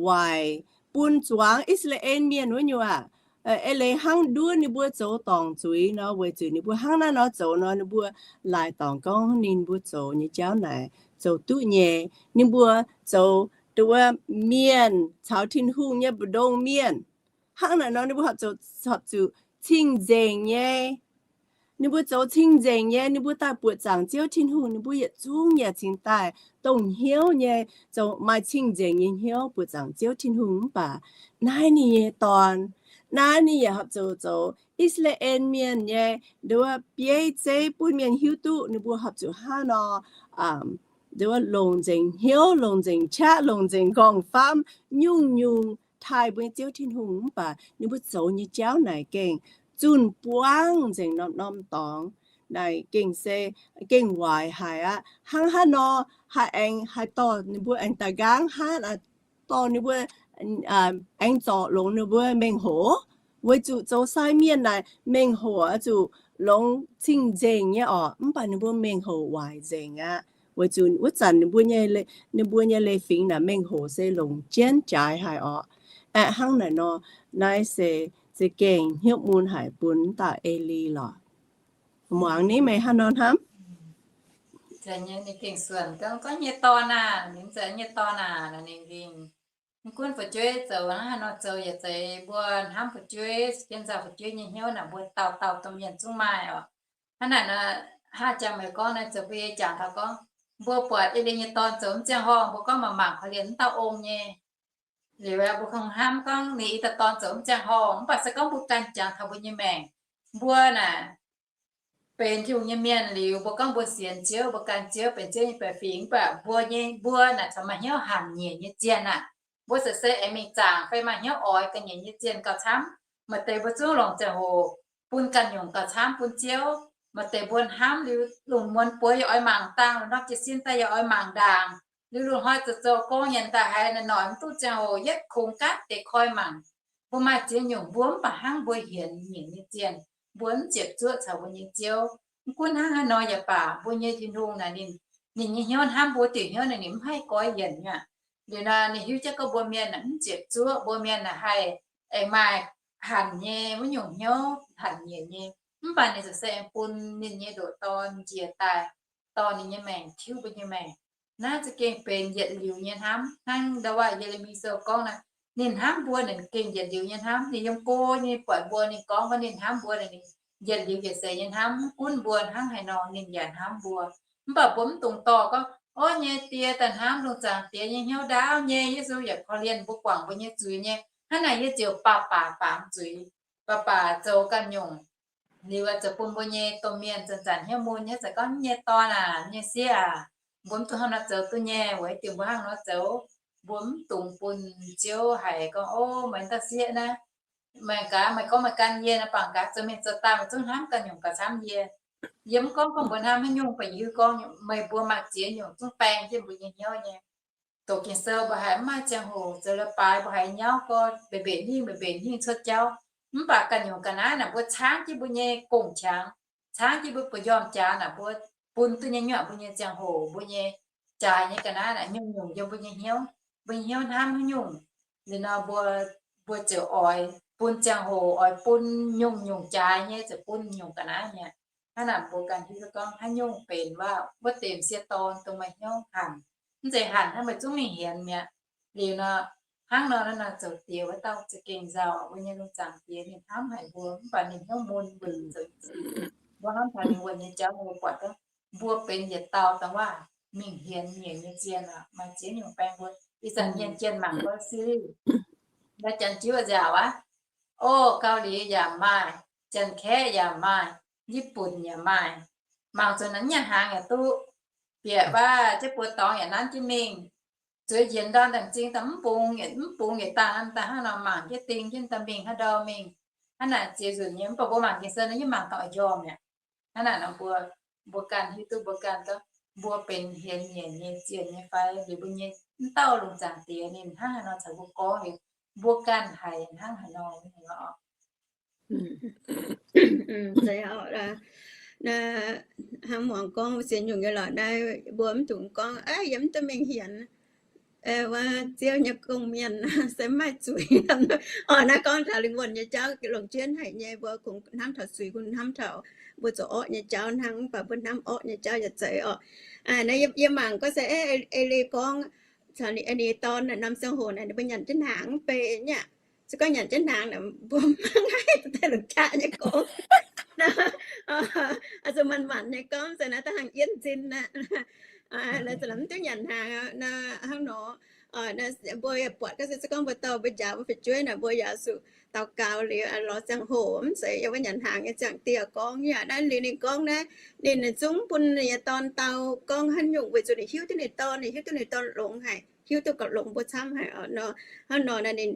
waaic bun zuangx I^saa^laa^en Mienh wuov nyuoqc aqv. Eix leiz hnangv nduov ninh mbuo zoux dorngc zuiz nor, weic zuqc ninh mbuo hnangv naaiv nor zoux nor, ninh mbuo laaic dorngc gorngv ninh mbuo zoux nyei jauv naaic zoux duqv nyei. Ninh mbuo zoux dongh wuov mienh caux Tin-Hungh nyei mbu'ndongx mienh. Hnangv naaic nor ninh mbuo horpc zuqc cing-nzengc nyei. Ninh mbuo zoux cing-nzengc nyei, ninh mbuo daaih buoqc zaangc Ziouv Tin-Hungh, ninh mbuo yietc zungv yaac cingx daaih dongh hnyouv nyei, zoux maaih cing-nzengc nyei hnyouv buoqc zaangc Ziouv Tin-Hungh. Mv baac naaiv ninh nyei dorn, naaiv ninh yaac horpc zuqc zoux I^saa^laa^en Mienh nyei nduov bieiv zeiv bun mienh hiuv duqv ninh mbuo horpc zuqc hnangv nor, nduov longc nzengc hnyouv, longc nzengc qaqv, longc nzengc nqorngv-famv, nyungc-nyungc taaih mbuo nyei Ziouv Tin-Hungh. Mv baac ninh mbuo zoux nyei jauv naaic gengh zunh buangv nzengc norm-norm dorngx. Naaic gengh se, gengh waaic haic aqv. Hnangv haaix nor haih aengx, haih dorh ninh mbuo aengx daaih nqaang hnangv, dorh ninh mbuo aengx zorc longx ninh mbuo mengh hoc? Weic zuqc zoux sai mienh naaic mengh hoc oix zuqc longx cing-nzengc nyei orqc. Mv baac ninh mbuo mengh hoc waaic nzengc aqv. Weic zuqc wuov zanc ninh mbuo nyei, ninh mbuo nyei leiz-fingx naaic mengh hoc se longc jienv jaaix haic orqc. Aeqv, hnangv naaic nor, naaiv se za'gengh hnyouv mun haic bun dauh Eli lorqc. Muangx ni meih hnangv nor hnamv? Ninh gengh suonc gorngv, gorngv nyei dorn aah, ninh za'gengh nyei dorn aah, ninh gengh mv gunv fu'jueiv zoux hnangv haaix nor zoux yaac zeiz mbuo hnamv fu'jueiv, jienv nzauh fu'jueiv nyei hnyouv naaic mbuo dauh dauh domh mienh zungv maaih orqc. Hnangv naaic nor, hnangv jangx meih gorngv naaiv zoux mbuo yie jangx taux gorngv, mbuo buatc Eli nyei dorn zoux mv ziangh horngh, mbuo gorngv maaih mangc korv-lienh mv dauh ong nyei. Liuz mbuo kungx hnamv gorngv ninh i dauh dorn zoux mv ziangh horngh, mv baac se gorngv mbuo ganh jangx taux mbuo nyei maengc, mbuo naaic benx Tin-Hungh nyei mienh liuz, mbuo gorngv mbuo sienx Ziouv, mbuo gan Ziouv benx Ziouv nyei baeqc fingx, mv baac mbuo nyei, mbuo naaic corc maaih hnyouv hanc nyeic nyei zienh aqv. Mbuo se se aengx mingh zaangc fai maaih hnyouv oix ga'nyiec nyei zienh gauh camv. Maaih deix mbuo zungv longc ziangh hoc bun ganh nyungc gauh camv bun Ziouv. Maaih deix mbuo hnamv liuz lungh muonz bueix yaac oix mangc dangh, lungh ndorm jiez sin daaih yaac oix mangc ndaangc, liuz lungh hnoi zoux zoux gong nyanc daaih haiz naaic noic mv duqv ziangh hoc yietv kungx gaatv deix koi mangc. Mbuo maaih ziex nyungc mbuo mv baac hnangv mbuo hienx nyeic nyei zienh, mbuo mv ziepc zuoqv caux mbuo nyei Ziouv. Mv gunv hnangv haaix nor yaac baac, mbuo nyei Tin-Hungh naaic ninh, ninh nyei hnyouv hnamv mbuo diuc hnyouv naaic ninh mv haih goiv yienc aqv. Liuz nor ninh hiuv jienv gorngv mbuo mienh naaic mv ziepc zuoqv, mbuo mienh naaic haih aengx maaih hanc nyei wuov nyungc hnyouv, hanc nyeic nyei. Mv baac ninh ziouc se aengx bun ninh nyei ndoqc Dorn njiec daaih, dorh ninh nyei maengc tiuv mbuo nyei maengc. Naaiv za'gengh benx yietc liuz nyei hnamv. Hnangv ndau wuov Ye^le^mi Sou gorngv naaic, ninh hnamv mbuo naaic gengh yietc liuz nyei hnamv. Ninh yiem go nyei buatc mbuo, ninh gorngv gorngv ninh hnamv mbuo naaic, ninh yietc liuz yietc seix nyei hnamv. Mv gunv mbuo hnangv haaix nor, ninh yaac hnamv mbuo. Mv baac mbuo mv dungx dorh gorngv, Ov, nyei die daaih hnamv lungh zaangc Diex nyei hnyouv ndaauv nyei. Yesu yaac korv-lienh mbuo, guangc mbuo nyei zuiz nyei. Hnangv naaic yie ziouc baac baac baamz zuiz, baac baac zoux ganh nyungc. Liuz zoux bun mbuo nyei domh mienh zanc-zanc hnyouv mun nyei, zanc gorngv, Nyei dorn aac, nyei sieqv aac, mbuo mv dungx hnangv nor zoux duqv nyei. Weic diuc mbuo hnangv nor zoux, mbuo mv dungx bun Ziouv haiz gorngv, Ov, meih dauh sieqv naaiv, meih gaax, meih gorngv meih gan yie naaiv, bangc gaax zoux mingh zoux daaih meih zungv hnamv ganh nyungc gauh camv yie. Yie mv gorngv gorngv mbuo hnamv haaix nyungc, baac yie gorngv meih mbuo maaih ziex nyungc zungv baeng jienv mbuo nyei hnyouv nyei. Doqc Ging-Sou mbuo haiz mv maaih ziangh hoc, zoux leiz-baaix mbuo haiz nyauv gorx, mbenc mbenc hingh, mbenc mbenc hingh cuotv jauv. Mv baac ganh nyungc ga'naaiv naaic mbuo caangv jienv mbuo nyei gong-qangx, caangv jienv mbuo buoz-njormh jaax naaic mbuo bun duqv nyei nyuoqc mbuo nyei ziangh hoc, mbuo nyei jaaix nyei ga'naaiv naaic nyungc-nyungc yiem mbuo nyei hnyouv, mbuo nyei hnyouv hnamv haaix nyungc. Liuz nor mbuo, mbuo ziouc oix bun ziangh hoc, oix bun nyungc-nyungc jaaix nyei, ziouc bun nyungc ga'naaiv mi'aqv. Hnangv naaic mbuo ganh hiuv duqv gorngv haaix nyungc benx waac wuov deix m'sieqv dorn dongh maaih hnyouv hanc. Mv zeiz hanc hnangv meih zungv mingh hienx mi'aqv. Liuz nor, hnangv nor naaiv nor zoux diex wuov dauh za'gengh nzauh, mbuo nyei lungh zaangc Diex ninh hnamv haic mbuo, mv baac ninh hnyouv mun mbuo zoux mbuo hnamv taux ninh wuonh nyei jauv, mbuo buatc duqv mbuo benx yietc dauh dongh waac mingh hienx nyeic nyei zienh aqv. Maaih ziex nyungc baeng mbuo ih zanc mienh jienh mangc gau series, ndau Janx-Juv nziaauc aqv. O, Gauh Liz yaac maaih, Janx-Kaeqv yaac maaih, Nyipv Bunc yaac maaih. Mangc zuqc naaiv nyaanh hnaangx yaac duqv, bieqc baac jienv buoz dorngx yaac nanv jienv mingh. Zueiz njiec ndorn ndaangc zing daaih mv bungx, mv bungx yietc dangh daaih hnangv nor mangc jienv ding jienv daaih mingh haaix ndau mingh. Hnangv naaic ziex nzunc nyei, mv baac mbuo mangc Ging-Sou naaiv yie mangc daaih oix njormh mi'aqv. Hnangv naaic nor mbuo, mbuo ganh hiuv duqv mbuo ganh gorngv mbuo benx hienx nyeic nyei zienh nyei fai, liuz mbuo nyei m'dauh lungh zaangc diex ninh hnangv haaix nor caux mbuo gorngv liuz, mbuo ganh haiz hnangv haaix nor. Hnangv muangx gorngv sienx nyungc nyei lorqc naaiv, mbuo mv dungx gorngv, aa, yie mv duqv mingh hienx wuov Ziouv nyei gong-mienh se maaih zuiz. Orqc, naaiv gorngv taux lingh wuonh nyei jauv longc jienv haic nyei, mbuo kungx hnamv taux zuiz, kungx hnamv taux mbuo zoux orqv nyei jauv hnangv, mv baac mbuo hnamv orqv nyei jauv yaac zeiz orqc. Naaiv yie mangc gorngv se, eix leiz gorngv, ninh dorn norm ziangh hoc naaic ninh mbuo nyanc jienv hnaangx mv bei nyei aqv. Se gorngv nyanc jienv hnaangx naaic, mbuo maiv haih daaih longc qaqv nyei gorngv. Zuqc manc-manc nyei gorngv se naaiv da'hnangv yienv nzin aqv. Naaiv za'gengh mv duqv nyanc hnaangx aqv, hnangv nor. Mbuo yaac buatc gorngv se, se gorngv mbuo dorh mbuo njaaux mbuo fu'jueiv naaic, mbuo yaac zuqc daux gaux liuz lorz ziangh hoc, mv zeiz yiem wuov nyanc hnaangx nyei ziangh dieh gorngv. Yaac naaiv liuz ninh gorngv naaiv, ninh zungv bun ninh nyei dorn dau gorngv haaix nyungc weic zuqc ninh hiuv duqv ninh dorn, ninh hiuv duqv ninh dorn longx haic, hiuv duqv gauh longx mbuo camv haic nor. Hnangv nor naaic ninh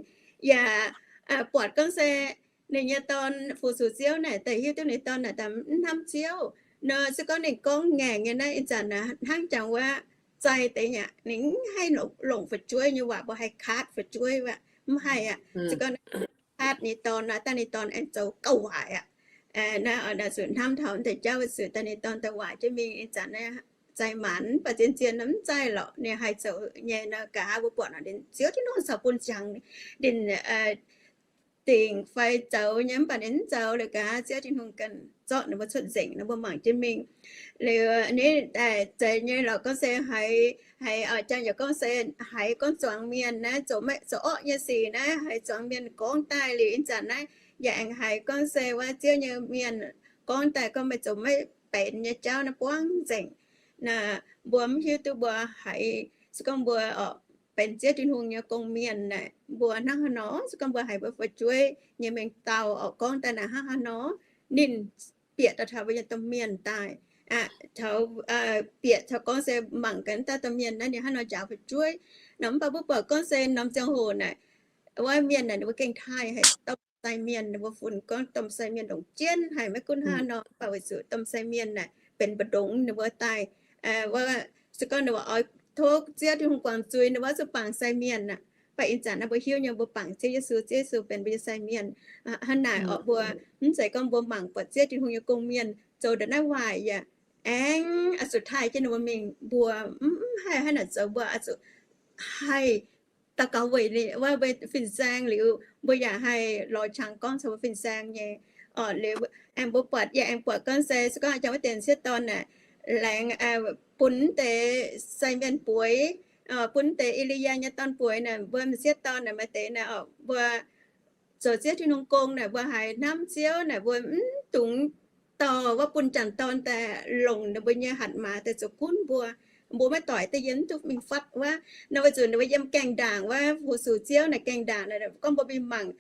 yaac buatc gorngv se ninh nyei dorn fu-sux Ziouv naaic, daaih hiuv duqv ninh dorn naaic daaih mv hnamv Ziouv nor. Se gorngv ninh gorngv ngaengc nyei naaiv, ih zanc naaic hnangv jangx wuov zaih deix aqv, ninh mv haih longc fu'jueiv nyei waac mbuo haih kaatv fu'jueiv aqv, mv haih aqv. Se gorngv kaatv ninh dorn naaic, daaih ninh dorn aengx zoux gauh waaic aqv. Naaiv zuqc hnamv taux deix jauv weic zuqc daaih ninh dorn daaih waaic jienv mingh ih zanc naaiv zaih maanc, mv baac zien-zien mv zaih lorqc, ninh haih zoux nyei nor. Nqa'haav mbuo buatc nor, ninh Ziouv Tin-Hungh caux bun ziangx ninh dingc fai zoux nyei, mv baac ninh mv zoux liuz, nqa'haav Ziouv Tin-Hungh ganh zorqv ninh mbuo cuotv nzengc nor, mbuo mangc jienv mingh. Liuz ninh daaih zeiz nyei lorqc, gorngv se haiz, haiz jang yaac gorngv se haiz gorngv zuangx mienh naaiv zoux maiv, zoux orqv nyei sic naaiv, haiz zuangx mienh gorngv daaih liuz ih zanc naaiv, yaac aengx haiz gorngv se wuov Ziouv nyei mienh gorngv daaih gorngv meih zoux maiv benx nyei jauv naaiv buangv nzengc. Naaiv mbuo mv hiuv duqv mbuo haiz, se gorngv mbuo orqc benx Ziouv Tin-Hungh nyei gong-mienh naaic, mbuo hnangv haaix nor, se gorngv mbuo haiz mbuo fu'jueiv nyei mengh dauh orqc gorngv daaih naaic hnangv haaix nor, ninh bieqc daaih taux mbuo nyei domh mienh daaih, taux, bieqc taux gorngv se mangc gaax daaih domh mienh naaiv ninh hnangv haaix nor njaaux fu'jueiv nor. Mv baac mbuo buatc gorngv se norm ziangh hoc naaic, wuov mienh naaic ninh mbuo gengh taaih haic domh sai mienh, ninh mbuo funx gorngv domh sai mienh longc jienv haic, maiv gunv hnangv haaix nor, mv baac weic zuqc domh sai mienh naaic benx mbu'ndongx ninh mbuo daaih, wuov, se gorngv ninh mbuo oix tov Ziouv Tin-Hungh guangc zuiz, ninh mbuo zuqc bangc sai mienh aqv. Mv baac ih zanc naaiv mbuo hiuv nyei mbuo bangc Ziouv Yesu, Ziouv Yesu benx mbuo nyei sai mienh. Hnangv naaic orqc, mbuo mv zeiz gorngv mbuo mangc buatc Ziouv Tin-Hungh nyei gong-mienh zoux ndongc naaiv waaic yaac aengx oix zuqc taaih jienv ninh mbuo mingh. Mbuo mv, mv haih hnangv naaic zoux, mbuo oix zuqc haih daux gaux weic ninh wuov mbuo fin-saeng liuz, mbuo yaac haih lorz qangx gorngv caux mbuo fin-saeng nyei. Orqc, liuz aengx mbuo buatc, yaac aengx buatc gorngv se, se gorngv jangx wuov dienx sieqv dorn naaic, laengz bun deix sai mienh bueix, bun deix E^li^yaa nyei dorn bueix naaic, mbuo m'sieqv dorn naaic maaih deix naaic, mbuo zoux Ziouv Tin-Hungh gong naaic, mbuo haiz hnamv Ziouv naaic, mbuo mv dungx dorh wuov bun janx dorn daaih longc ninh mbuo nyei hatc maaz daaih zoux gunv mbuo. Mbuo maiv doic daaih yiem mv duqv mingh fatv wuov. Nor weic zuqc ninh mbuo yiem gaengh ndaangc wuov fu-sux Ziouv naaic, gaengh ndaangc naaic, gorngv mbuo mingh mangc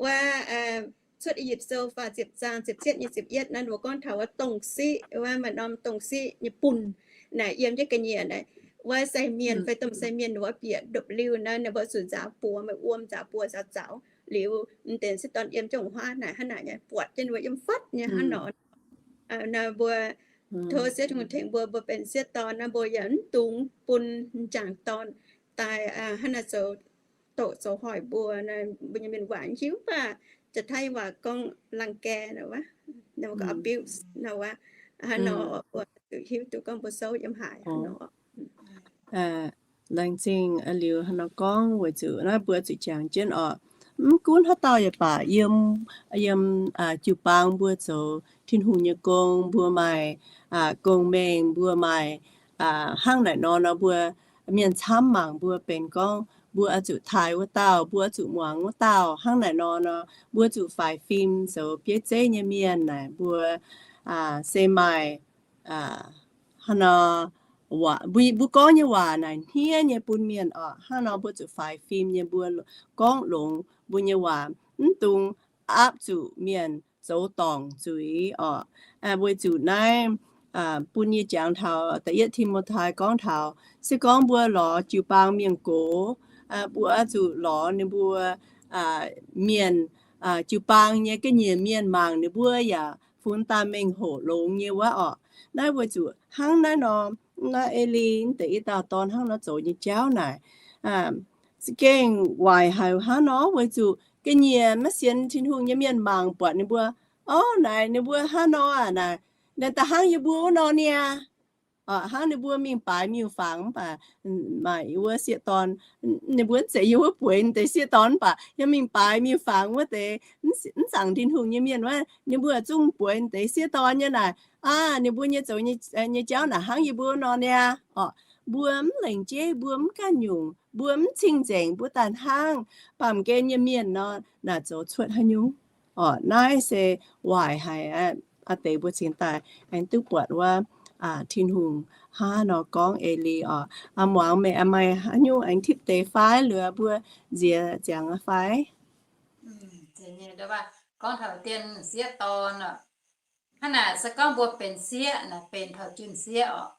wuov Cuotv I^yipv Sou faah ziepc zaang ziepc cietv nyei ziepc yietv naaiv, mbuo gorngv taux wuov dongh siqv, wuov maaih norm dongh siqv nyei bunh naaic, yiem jienv ga'nyiec naaic, wuov sai mienh fai domh sai mienh wuov bieqc ndopv-liuh naaiv, ninh mbuo zuqc nzaaux buoz, maaih wuom nzaaux buoz nzaaux zaux liuz, m'deix sieqv dorn yiem jienv huaav naaic, hnangv naaic nyei buatc jienv ninh mbuo yiem fatv nyei hnangv nor. Naaiv mbuo tov Ziouv Tin-Hungh tengx mbuo, mbuo benx sieqv dorn naaiv, mbuo yaac mv dungx bun m'jangc dorn daaih hnangv naaic zoux doqc zoux hoic mbuo. Mbuo nyei mienh waac hiuv mv baac Janx-Taiv waac gorngv รังแก naaic wuov, abuse naaic wuov, hnangv nor, hiuv duqv gorngv mbuo souv yiem haaix nor. Laengz zingh liuz hnangv nor gorngv weic zuqc naaiv mbuo zuqc jangx jienv orqc. Mv gunv haaix dauh yaac baac, yiem, yiem jiu-baang mbuo zoux Tin-Hungh nyei gong, mbuo maaih gong-mengh, mbuo maaih hnangv naaic nor nor, mbuo mienh camv mangc mbuo benx gorngv mbuo oix zuqc taaih wuov dauh, mbuo oix zuqc muangx wuov dauh hnangv naaic nor nor, mbuo zuqc faix fim zoux bieiv zeiv nyei mienh naaic, mbuo se maaih hnangv nor, mbuo gorngv nyei waac naaic hniev nyei bun mienh orqc. Hnangv nor mbuo zuqc faix fim nyei, mbuo gorngv longx mbuo nyei waac, mv dungx aapv zuqc mienh zoux dorngc zuiz orqc. Weic zuqc naaiv bun yie jangx taux da'yietv Ti^mo^tai gorngv taux, se gorngv mbuo lorz jiu-baang mienh gox, mbuo zuqc lorz ninh mbuo mienh, jiu-baang nyei ga'nyiec mienh mangc ninh mbuo yaac funx daaih mengh hoc longx nyei wuov orqc. Naaiv weic zuqc hnangv naaiv nor, naaiv Eli deix i dauh dorn hnangv nor zoux nyei jauv naaic, za'gengh waaic haic hnangv nor, weic zuqc ga'nyiec maiv sienx Tin-Hungh nyei mienh mangc buatc ninh mbuo, orv, naaic ninh mbuo hnangv nor aac, naaic, naaic da'hnangv yie mbuo wuov nor niaa. Hnangv ninh mbuo mingh baaix miuc-fangx mv baac maaih wuov sieqv dorn, ninh mbuo mv zeiz yiem wuov bueix deix sieqv dorn mv baac yiem mingh baaix miuc-fangx wuov deix mv zaangc Tin-Hungh nyei mienh wuov, ninh mbuo zungv bueix deix sieqv dorn nyei naaic. Aa, ninh mbuo nyei zoux nyei jauv naaic hnangv yie mbuo nor niaa. Orqc, mbuo mv lengc jeiv, mbuo mv ganh nyungc, mbuo mv cing-nzengc, mbuo daaih hnangv, baamh gen nyei mienh nor, naaic zoux cuotv haaix nyungc. Orqc, naaiv se waaic haic aqv. Aa deix mbuo cingx daaih aengx duqv buatc wuov Tin-Hungh hnangv nor gorngv Eli orqc. Aa, muangx meih maaih haaix nyungc aengx tipv deix fai, liuz mbuo nziex ziangx fai? Gorngv taux dien sieqv dorn, hnangv naaic se gorngv mbuo benx sieqv naaic benx taux junh sieqv orqc,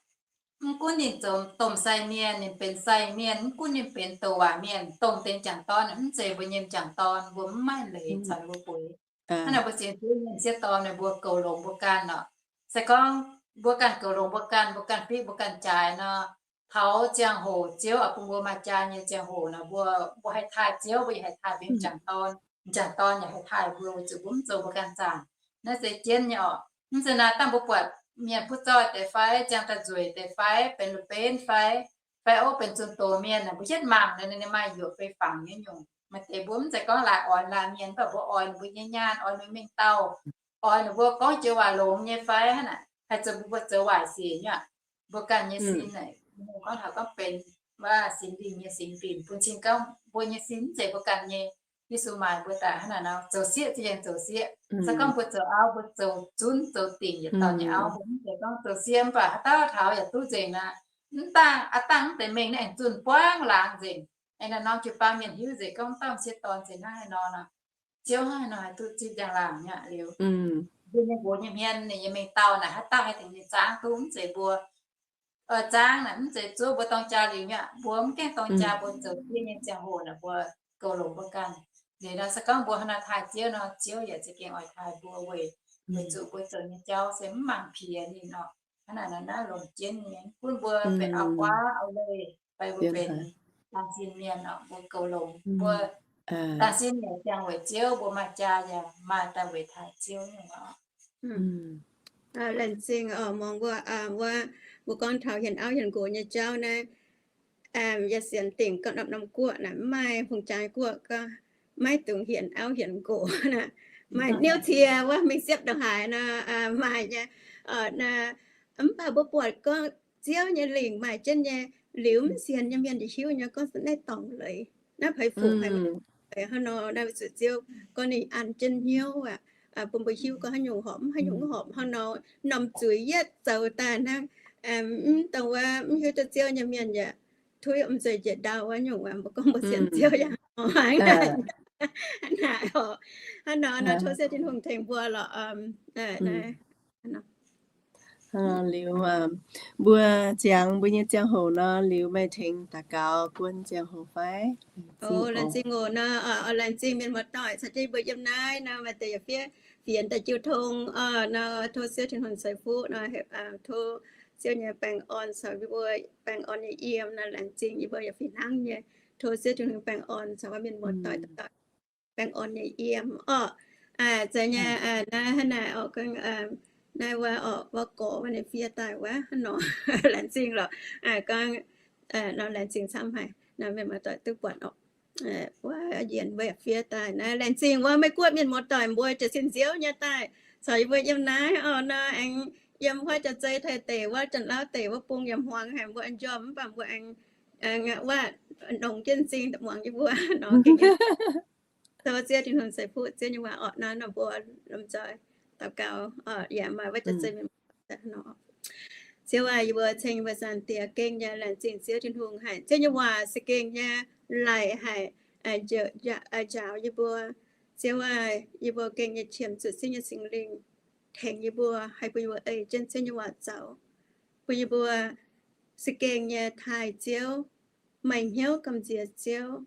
mv gunv ninh zoux domh sai mienh, ninh benx sai mienh, mv gunv ninh benx douc waac mienh, dongh deix m'jangc dorn, mv zeiz mbuo nyei m'jangc dorn, mbuo mv maaih leiz caux ninh mbuo bueix. Hnangv naaic mbuo sienx Ziouv nyei sieqv dorn naaic mbuo goux longx mbuo ganh orqc. Se gorngv mbuo ganh goux longx mbuo ganh, mbuo ganh fiqv mbuo ganh jaaix nor, taux ziangh hoc Ziouv oix bun mbuo maaih jaa nyei ziangh hoc nor, mbuo, mbuo haih taaih Ziouv, mbuo yaac haih taaih mbuo m'jangc dorn, m'jangc dorn yaac haih taaih mbuo, weic zuqc mbuo mv zoux mbuo ganh zaangc. Naaiv se jienv nyei orqc. Mv zeiz naaic dangh mbuo buatc mienh butv zoih deix fai, ziangh daaih nzueic deix fai, benx lu benv fai, fai ov benx zunh doz mienh, mbuo yietv mangc ninh maaih yuoqc fei fangx nyei nyungc. Maaih deix mbuo mv zeiz gorngv laaix oix laaix mienh, mv baac mbuo oix ninh mbuo nyei nyaanh, oix ninh mbuo mengh dauh, oix ninh mbuo gorngv joux waac longx nyei fai, hnangv naaic haih zoux mbuo zoux waaic sic nyei. Mbuo ganh nyei sin naaic, gorngv taux gorngv benx wuov Singx Lingh nyei singx dinc bun cing gorngv mbuo nyei sin mv zeiz mbuo ganh nyei. Yesu maaic mbuo daaih hnangv naaic nor, zoux sieqv za'gengh zoux sieqv. Se gorngv mbuo zoux auv, mbuo zoux zunv zoux dingc yietc dauh nyei auv, mbuo mv zeiz gorngv zoux sieqv mv baac haaix dauh taux yaac duqv nzengc naaic. Mv dangh aav dangh mv deix mengh naaiv aengx zunh buangv laangz nzengc. Aengx naaic norm jiu-baang mienh hiuv nzengc gorngv mv dauh sieqv dorn nzengc hnangv haaix nor nor, Ziouv hnangv haaix nor haih duqv zipv njang-laangc nyei liuz, mbuo nyei nqox nyei hmien ninh nyei mengh dauh naaic haaix dauh haih tengx ninh zaangv duqv mv zeiz mbuo zaangv naaic mv zeiz zuov mbuo dorng jaa liuz nyei aqv. Mbuo mv gaengh dorng jaa, mbuo zoux sieqv nyei ziangh hoc naaic mbuo goux longx mbuo ganh. Liuz nor se gorngv mbuo hnangv nor taaih Ziouv nor, Ziouv yaac za'gengh oix taaih mbuo weic, weic zuqc mbuo zoux nyei jauv se mv mangc piex ninh orqc. Hnangv naaic nor naaiv longc jienv nyei, mv gunv mbuo benx auv-guaav auv-leih fai mbuo benx laangh zingh mienh orqc, mbuo goux longx mbuo laangh zingh mienh ziangh weic Ziouv, mbuo maaih jaa yaac maaih daaih weic taaih Ziouv nyei orqc. Laengz zingh orqc, muangx mbuo, mbuo, mbuo gorngv taux hienx auv hienx nqox nyei jauv naaiv, yaac sienx dingc gorngv norm-norm guoqv naaic mv maaih hungh jaa guoqv gorngv maiv dungx hienx auv hienx nqox naaic. Maaih niouv cie wuov mingh siepv ndongc haaix nor, maaih nyei. Mv baac mbuo buatc gorngv Ziouv nyei lingc maaih jienv nyei, liuz mv sienx nyei mienh yaac hiuv nyei gorngv naaiv dorngc leiz, naaiv haaix fuqv haic, hnangv nor naaiv zuqc Ziouv gorngv ninh an jienv hnyouv aqv, bun mbuo hiuv gorngv haaix nyungc horpc, haaix nyungc mv horpc hnangv nor. Norm zuiz yietv zoux daaih hnangv, mv dongh wuov mv hiuv duqv Ziouv nyei mienh yaac tuiv m'nzeic njiec ndau wuov nyungc, mbuo gorngv mbuo sienx Ziouv yaac hnangv naaic. Hnangv nor nor tov Ziouv Tin-Hungh tengx mbuo lorqc. Liuz mbuo ziangx mbuo nyei ziangh hoc nor, liuz meih tengx daux gaux guon ziangh hoc fai? Laengz zingh oc nor, laengz zingh mienh muoz-doic caux jienv mbuo yiem naaiv nor, maaih deix yaac fiev fienx daaih jiu tong nor, tov Ziouv Tin-Hungh ceix fuqv nor, tov Ziouv nyei baengh orn caux yie mbuo baengh orn nyei yiem nor, laengz zingh yie mbuo yaac fih hnangv nyei. Tov Ziouv Tin-Hungh baengh orn caux mienh muoz-doic, baengh orn nyei yiem orqc. Zeiz nyei, naaiv hnangv naaic orqc, naaiv wuov orqc, wuov gorx wuov ninh fiev daaih wuov nor, laengz zingh lorqc. Gorngv nor laengz zingh camv haic nor, mienh muoz-doic duqv buatc orqc. Wuov yienc mbuo yaac fiev daaih naaiv, laengz zingh wuov Meiv Guoqv mienh muoz-doic mbuo jiez sin nziouv nyei daaih caux yie mbuo yiem naaiv orqc nor, aengx yiem huaav jaax-zei Taiv deic wuov, Janx-Lauv deic wuov, bung yaac hmuangx haic, mbuo aengx njormh mv baac mbuo aengx wuov nongx jienv m'zing muangx yie mbuo nor. Tov Ziouv Tin-Hungh ceix fuqv Ziouv nyei waac orqc. Naaiv nor mbuo lomh nzoih daux gaux, yaac maaih wuov jaax-zei mienh nor. Ziouv aac, yie mbuo ceng yie mbuo Zaangc Diex gengh nyei, laengz zingh Ziouv Tin-Hungh haic. Ziouv nyei waac se gengh nyei, laic haic, njaaux yie mbuo. Ziouv aac, yie mbuo gengh nyei qiemx zuqc Ziouv nyei Singx Lingh tengx yie mbuo, haih bun yie mbuo ei jienv Ziouv nyei waac zoux, bun yie mbuo se gengh nyei taaih Ziouv, maaih hnyouv gamh nziex Ziouv,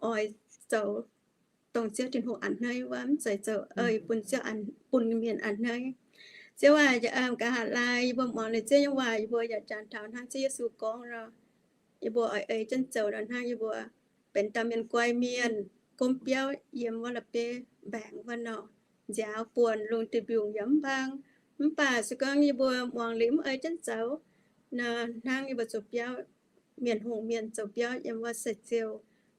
oix zoux dongh Ziouv Tin-Hungh a'hneiv wuov, mv zeiz zoux ei bun Ziouv, bun mienh a'hneiv. Ziouv aac, nqa'haav laai yie mbuo muangx liuz Ziouv nyei waac, yie mbuo yaac jangx taux hnangv Ziouv Yesu gorngv nor, yie mbuo oix ei jienv zoux nor hnangv yie mbuo benx dauh mienh guai mienh, gomv biauv yiem wuov la'bieiv mbaengx wuov nor, nziaaux buonc lungh duih mbiungc yaac mv mbaang. Mv baac se gorngv yie mbuo muangx liuz mv ei jienv zoux nor, hnangv yie mbuo zoux biauv, mienh hungh mienh zoux biauv yiem wuov sai-ziou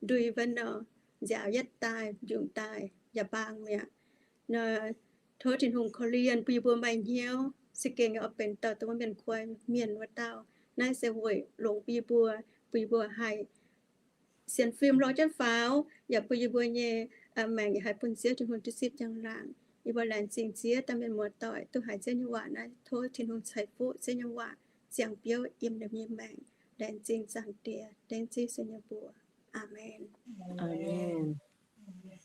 ndui wuov nor, nziaaux yietv daaih, mbiungc daaih yaac mbaang mi'aqv. Nor tov Tin-Hungh korv-lienh bun yie mbuo maaih hnyouv za'gengh oix benx dauh dongh mienh guai mienh wuov dauh. Naaiv se weic longx bun yie mbuo, bun yie mbuo haih sienx fim hlo jienv faaux, yaac bun yie mbuo nyei maengc yaac haih bun Ziouv Tin-Hungh duqv zipv njang-laangc. Yie mbuo laengz zingh Ziouv, dangh mienh muoz-doic duqv haiz Ziouv nyei waac naaiv, tov Tin-Hungh ceix fuqv Ziouv nyei waac ziangh biouv yiem ninh nyei maengc. Laengz zingh Zaangc Diex, dengv Ziouv Yesu nyei mbuox. Aamen.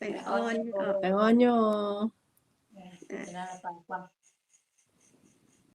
Baengh orn nyei.